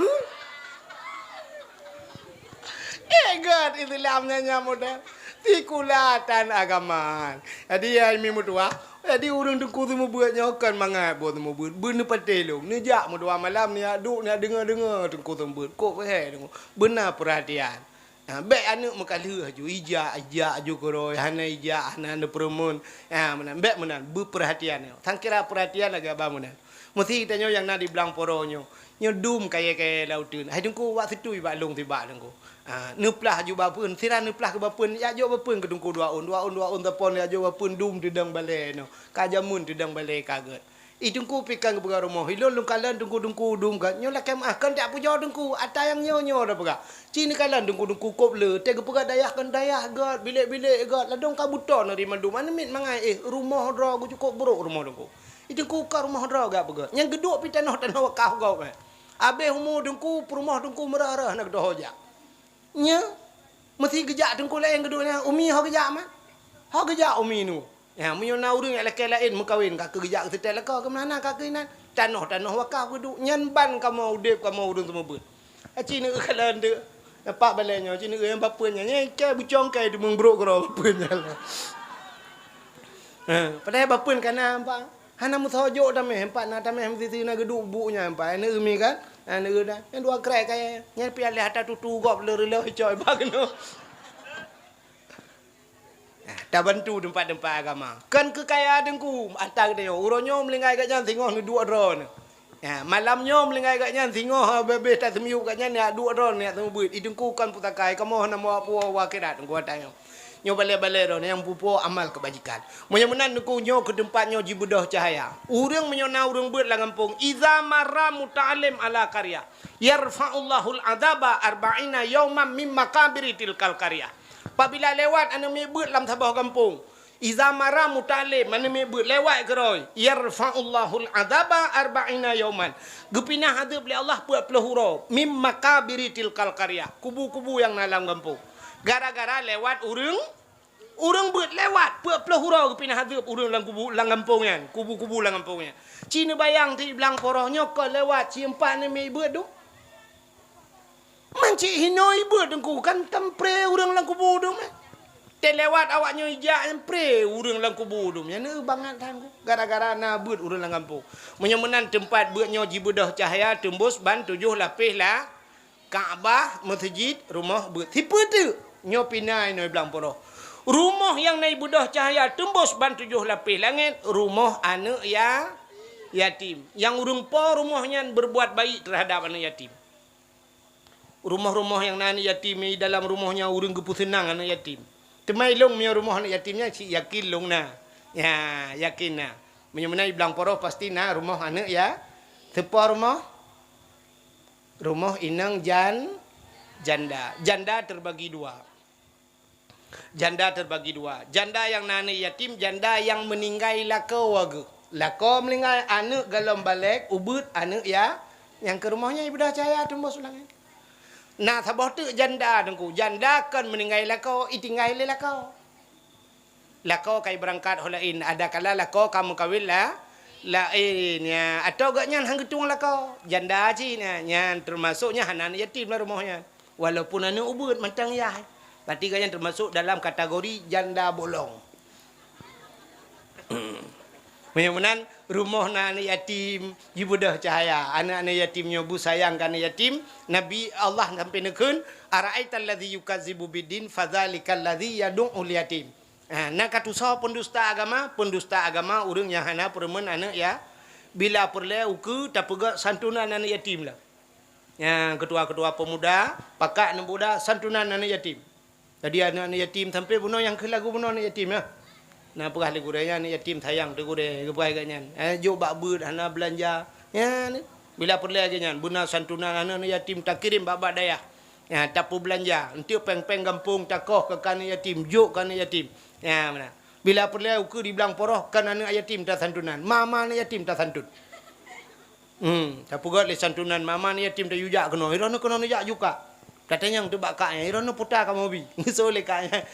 Eh, gèt Islam nyan nyang model. Sikula tan agama. Jadi, ya, mi meutuah. Jadi, ureueng teungku seumeubeuet nyoe kon mangat buet seumeubeuet. Beuneupeuté lôn. Neujak meutuah malam, neujak duek, neujak deungoe-deungoe teungku seumeubeuet. Kok peuhai teungku. Beuna peurhatian. Ha, bèk aneuk meukalheueh aju. Ijak, ijak aju keurôi. Hana ijak, hana neupeureumeun. Ha, meunan. Bèk meunan. Beupeurhatian nyoe. Sangkira peurhatian lagèe abang meunan. Meusi geutanyoe nyang na di Blang Poro nyoe, nyoe dum kayèe-kayèe lam uteuen. Hai Teungku, wak seutui bak lôn sibak Teungku. Ah, neuplah aju bak peuen, sira neuplah keu bak peuen, jak jok bak peuen keu Teungku dua ôn, dua ôn, dua ôn teupon, jak jok bak peuen dum teudong balèe nyoe. Ka jameun teudong balèe ka gèt. I Teungku pih kan geupeugah rumoh, ilôn lôn kalon Teungku-teungku dum gèt. Nyoe lakèe meu'ah, kon jak pujoe Teungku, ata nyang nyoe-nyoe tapeugah. Ci neukalon Teungku-teungku kop le, teuh geupeugah dayah kon dayah gèt, bilék-bilék gèt, ladôm ka beuto nari mandum. Aneuk miet mangat, eh, rumoh droe geucukôp brôk rumoh Teungku. I Teungku ka rumoh droe gak peugah. Nyang geuduek pih tanoh-tanoh wakaf gob, eh. Abéh umu Teungku, peurumoh Teungku meurah-rah na geudoh jak. Nya, meusi geujak Teungku laén geuduek nyan, umi ho geujak mat. Ho geujak umi nu. Ya, meunyoe na ureueng nyang lakèe laén meukawen, ka keuh geujak geuseutôt lakoe, keumeunana ka keuh inan. Tanoh-tanoh wakaf geuduek. Nyan ban kamoe udép kamoe ureueng seumeubeuet. Aci neukalon deuh. Nampak balèe nyoe, ci neukalon bak peuen nyan. Nyan ikai bucong kai teumeung brôk keudroe bak peuen nyan. Ha, padahai bak peuen ka na, nampak. Hana meusoe jok tamèh, empat na tamèh meusisi na geuduek buet nyan, empat na umi kan? Na umi kan? Nyan dua krek kaya. Nyan pialéh ata tutu gob le reuloh icok iba keunoe. Nah, tabantu teumpat-teumpat agama. Kan keu kaya Teungku, ata geutanyoe. Uroe nyoe meuninggai gobnyan singoh neuduek droeneuh. Ya, malam nyoe meuninggai gobnyan singoh habéh-habéh taseumiyueb gobnyan, ya, duek droeneuh, ya, seumeubeuet. I Teungku kon pusaka, kamoe hana meuwak puwoe u akhirat, Teungku, ata nyoe. Nyoe balèe-balèe droeneuh nyang pupo amal keubajikan. Meunyoe meunan Teungku nyoe keu teumpat nyoe jibeudôh cahya. Ureueng meunyoe na ureueng beuet lam gampông, iza marra muta'allim ala qaryah, yarfa'ullahul adzaba arba'ina yauman mim makabiri tilkal qaryah. Pabila lewat aneuk miet beuet lam saboh gampông, iza marra muta'allim, aneuk miet beuet lewat keudroe, yarfa'ullahul adzaba arba'ina yauman. Geupinah azeueb lé Allah peuet ploh uroe, mim makabiri tilkal qaryah, kubu-kubu nyang na lam gampông. Gara-gara lewat ureueng Ureuëng beuet lewat, peuet ploh uroe geupinah azeub ureuëng lam kubu, lam gampông nyan, kubu-kubu lam gampông nyan. Ci neubayang teuk blang poroh nyoe ka lewat, ci empat neumi beuet dum. Man cit hinoe beuet Teungku, kan tam pré ureuëng lam kubu dum, eh. Teuh lewat awak nyoe ijak nyan pré ureuëng lam kubu dum. Nyan bangat that Teungku. Gara-gara na beuet ureuëng lam gampông. Meunyoe meunan teumpat beuet nyoe jibeudôh cahya teumbôs ban tujoh lapéh la-, Ka'bah, meuseujid, rumoh, beuet. Sipeue teuk nyoe pih na inoe blang poroh. Rumoh nyang na ibeudôh cahya teumbôs ban tujoh lapéh langét, rumoh aneuëk ya-, yatim. Nyang ureuëng po rumoh nyan berbuat baik terhadap aneuëk yatim. Rumoh-rumoh nyang na aneuëk yatim, di dalam rumoh nyan ureuëng geupeuseunang aneuëk yatim. Teuma ilông meunyoe rumoh aneuëk yatim nyan cit yakin lông na. Ya, yakin na. Meunyoe meunan i blang poroh pasti na rumoh aneuëk ya-, sipo rumoh? Rumoh inong jan-, janda. Janda terbagi dua. Janda terbagi dua. Janda nyang na aneuëk yatim, janda nyang meuninggai lakoe geuh. Lakoe meuninggai, aneuëk golom balek, ubeuet aneuëk ya-, nyang keu rumoh nyan ibeudôh cahya teumbôs u langét. Na saboh teuk janda Teungku. Janda kon meuninggai lakoe, itinggai lé lakoe. Lakoe ka ibeurangkat ho laén, adakala lakoe ka meukawén la-, laén, ya, atau gobnyan han geutueng lakoe. Janda cit nyan, nyan teumasok nyan hana aneuëk yatim lam rumoh nyan. Walaupun aneuëk ubeuet mantong yah, berarti gobnyan teumasok dalam kategori janda bolong. Meunyoe meunan, rumoh na aneuëk yatim, jibeudôh cahya. Aneuëk-aneuëk yatim nyoe beusayang keu aneuëk yatim. Nabi Allah sampai neukheun, "Ara'aital ladzi yukazzibu biddin, fadzalikal ladzi yadu'ul yatim." Ha, na ka tusoe peundusta agama, peundusta agama ureuëng nyang hana peureumeun aneuëk ya-, bila peureulée ukeue tapeugét santunan aneuëk yatim lah. Nyang keutua-keutua peumuda, pakat aneuk muda, santunan aneuk yatim. Jadi aneuk-aneuk yatim sampai bunoe nyang keu lagu bunoe aneuk yatim nyan. Na peugah lé gurée nyan aneuk yatim sayang teuh gurée, geupeugah lagée nyan. Eh, jok bak beuet hana beulanja. Nyan, bila peureulée lagée nyan, beuna santunan aneuk-aneuk yatim takirém bak-bak dayah. Nyan, tapeubeulanja, enteuk péng-péng gampông takoh keu aneuk yatim, jok keu aneuk yatim. Nyan, meunan. Bila peureulée ukeue di blang poroh kon aneuk yatim tasantunan, ma-ma aneuk yatim tasantun. Hmm, tapeugét lé santunan ma-ma aneuk yatim tayue jak keunoe, droeneuh keunoe neujak ju kak. Tatanyong teuk bak kak nyan, droeneuh peue ta kamoe bi? Geuseuôt lé kak nyan,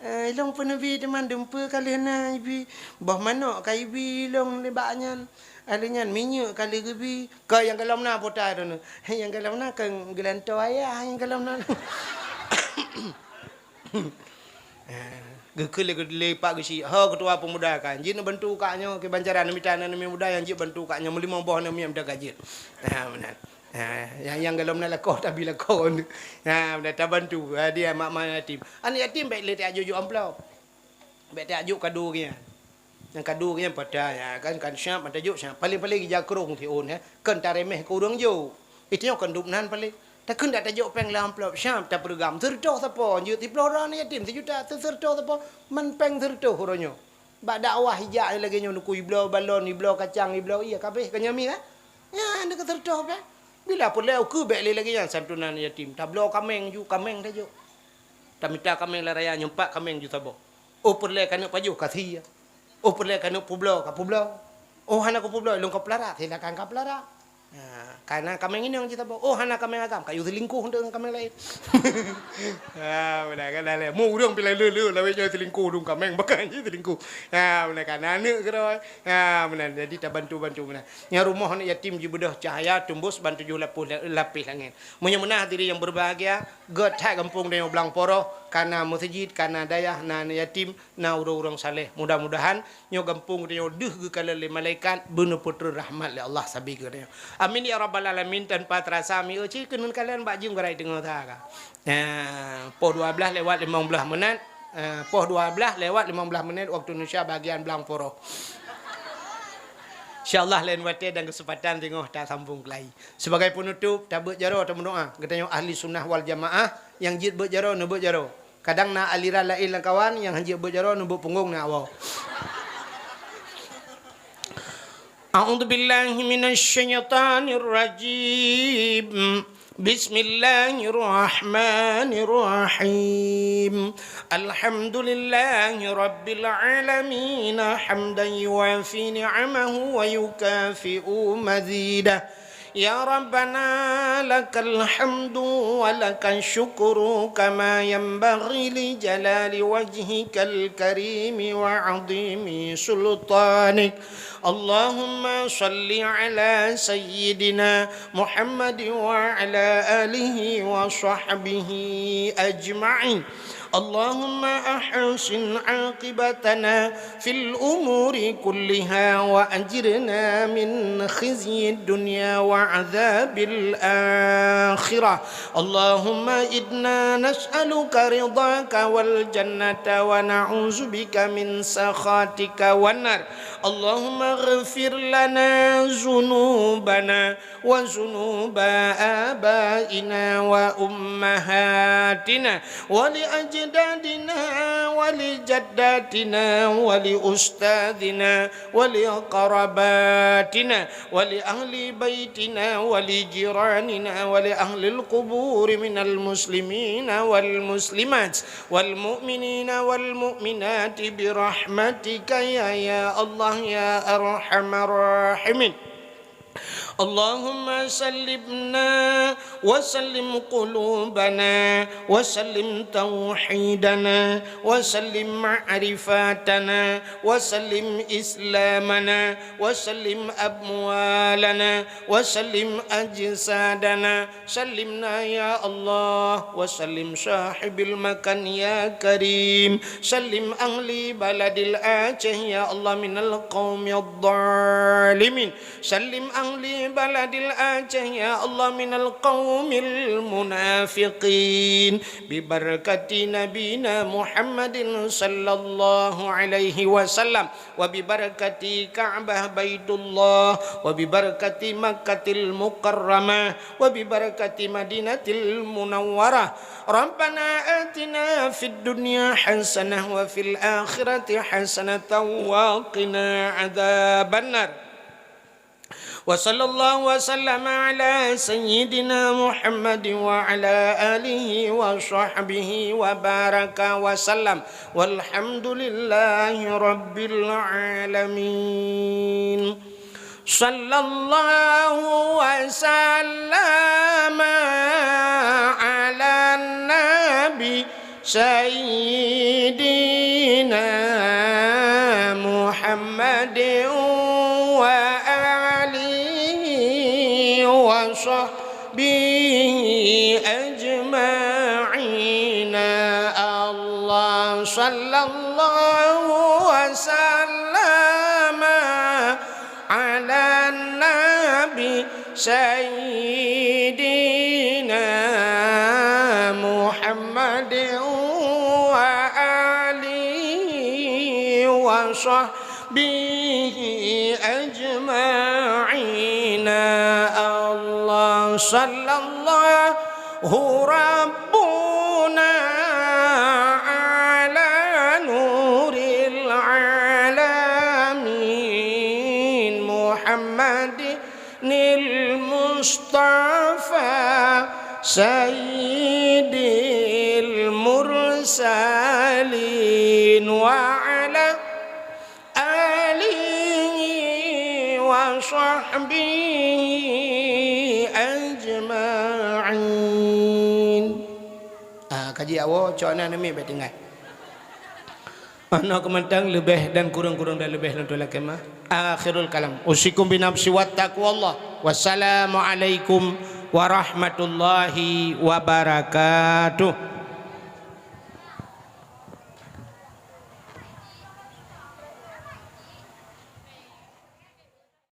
"Eh, ilông peue neubi teuma, dum peue ka lheueh na ibi? Boh manok ka ibi ilông lé bak nyan. Lheueh nyan minyeuk ka lheueh geubi. Kon nyang golom na peue ta droeneuh?" "Nyang golom na kon geulantoe ayah nyang golom na." Eh, geukheun lé, lé Pak Geuchik, "Ho keutua peumuda kan, jeuet neubantu kak nyoe, kiban cara neumita aneuk muda nyang jeuet bantu kak nyoe, meulimong boh aneuk miet meudagang jeuet." Ha, meunan. Ha, nyang, nyang golom na lakoe, tabi lakoe. Ha, meunan, tabantu. Ha, dia mak-mak yatim. Aneuk yatim bék lé tajok-jok amplop. Bék tajok kado geuh nyan. Nyang kado geuh nyan patai, ha, kan, kan siap, mata jok siap. Paléng-paléng ija krông siôn, ha. Kon taréméh keu ureuëng jok. Itu nyoe kon dum nan paléng. Takheun dak tajok péng lam amplop, siap tapeureugam. Seureutôh sapo, jeuet siploh droe aneuk yatim, sijuta, seureutôh sapo, man péng seureutôh uroe nyoe. Bak dakwah ijak lagée nyoe neukui, ibloe balon, ibloe kacang, ibloe, iya, kabéh ka nyan mi kan? Nyan, neukeu seureutôh péng. Bila peureulée ukeue bék lé lagée nyan santunan yatim. Tabloe kaméng ju, kaméng tajok. Tamita kaméng lam raya nyoe pat kaméng ju saboh. Oh peureulée keuneuk pajoh ka sie. Oh peureulée keuneuk peubloe ka peubloe. Oh hana kupeubloe, ilông ka peulara, silakan ka peulara. Ha, kana kaméng inong cit saboh. Oh hana kaméng agam, kayue seulingkoh enteuk ngon kaméng laén. Ha, meunan kan dah lé. Mu ureuëng pih lé le-le lawét nyoe seulingkoh dum kaméng, bahkan jih seulingkoh. Ha, meunan kan aneuk keudroe. Ha, meunan, jadi tabantu-bantu meunan. Nyang rumoh aneuk yatim jibeudôh cahya teumbôs ban tujoh lapôh la-, lapéh langét. Meunyoe meunan hadirin nyang berbahagia, Gét that gampông tanyoe blang poroh, kana meuseujid, kana dayah na aneuk yatim, na ureuëng-ureuëng saleh. Mudah-mudahan nyoe gampông tanyoe deuh geukalon lé malaikat, beuneupeutreun rahmat lé Allah sabe geutanyoe. Amin ya rabbal alamin. Tanpa terasa, mi euci keuneuen kalon bak jeuem gerai teungoh sa ka. Nah, poh dua blaih lewat limong blaih menit, eh, poh dua blaih lewat limong blaih menit waktu Indonesia bahagian blang poroh. Insyaallah lain watée dan keuseumpatan teungoh tasambong keulai. Sibagai peunutôp, tabeuet jaroe tameudoá. Geutanyoe ahli sunnah wal jamaah, nyang jeuet beuet jaroe, neubeuet jaroe. Kadang na aliran laén lam kawan, nyang han jeuet beuet jaroe, neubeuet punggong na awak. A'udzubillahi minasyaitonirrajim. Bismillahirrahmanirrahim. Alhamdulillahi rabbil alamin, hamdan yuwafi ni'amahu wa yukafi'u mazidah. يا ربنا لك الحمد ولك الشكر كما ينبغي لجلال وجهك الكريم وعظيم سلطانك. اللهم صل على سيدنا محمد وعلى آله وصحبه أجمعين. اللهم أحسن عاقبتنا في الأمور كلها وأجرنا من خزي الدنيا وعذاب الآخرة. اللهم إنا نسألك رضاك والجنة ونعوذ بك من سخطك والنار. اللهم اغفر لنا ذنوبنا وذنوب آبائنا وأمهاتنا ولأجدادنا ولجداتنا ولأستاذنا ولقراباتنا ولأهل بيتنا ولجيراننا ولأهل القبور من المسلمين والمسلمات والمؤمنين والمؤمنات برحمتك يا، يا الله يا أرحم الراحمين. اللهم سلمنا وسلم قلوبنا وسلم توحيدنا وسلم معرفتنا وسلم إسلامنا وسلم أموالنا وسلم أجسادنا. سلمنا يا الله وسلم صاحب المكان يا كريم. سلم أهل بلد الآجه يا الله من القوم الظالمين. سلم أهل بلد الآجه يا الله من القوم المنافقين ببركة نبينا محمد صلى الله عليه وسلم وببركة كعبة بيت الله وببركة مكة المكرمة وببركة مدينة المنورة. ربنا آتنا في الدنيا حسنة وفي الآخرة حسنة وقنا عذاب النار. وصلى الله وسلم على سيدنا محمد وعلى آله وصحبه وبارك وسلم. والحمد لله رب العالمين. صلى الله وسلم على النبي سيدنا محمد وآله وصحبه أجمعين. الله صلى الله وسلم على النبي سيدنا محمد وآله وصحبه أجمعين. الله صلى الله ربنا على نور العالمين محمد المصطفى سيد المرسلين وعلى آله وصحبه أجمعين. Ah, kaji awak, cok na nami baik tinggal. Anak kementang lebih dan kurang-kurang dan lebih lentu lakema. Akhirul kalam. Usikum binafsi wa taqwallah. Wassalamualaikum warahmatullahi wabarakatuh.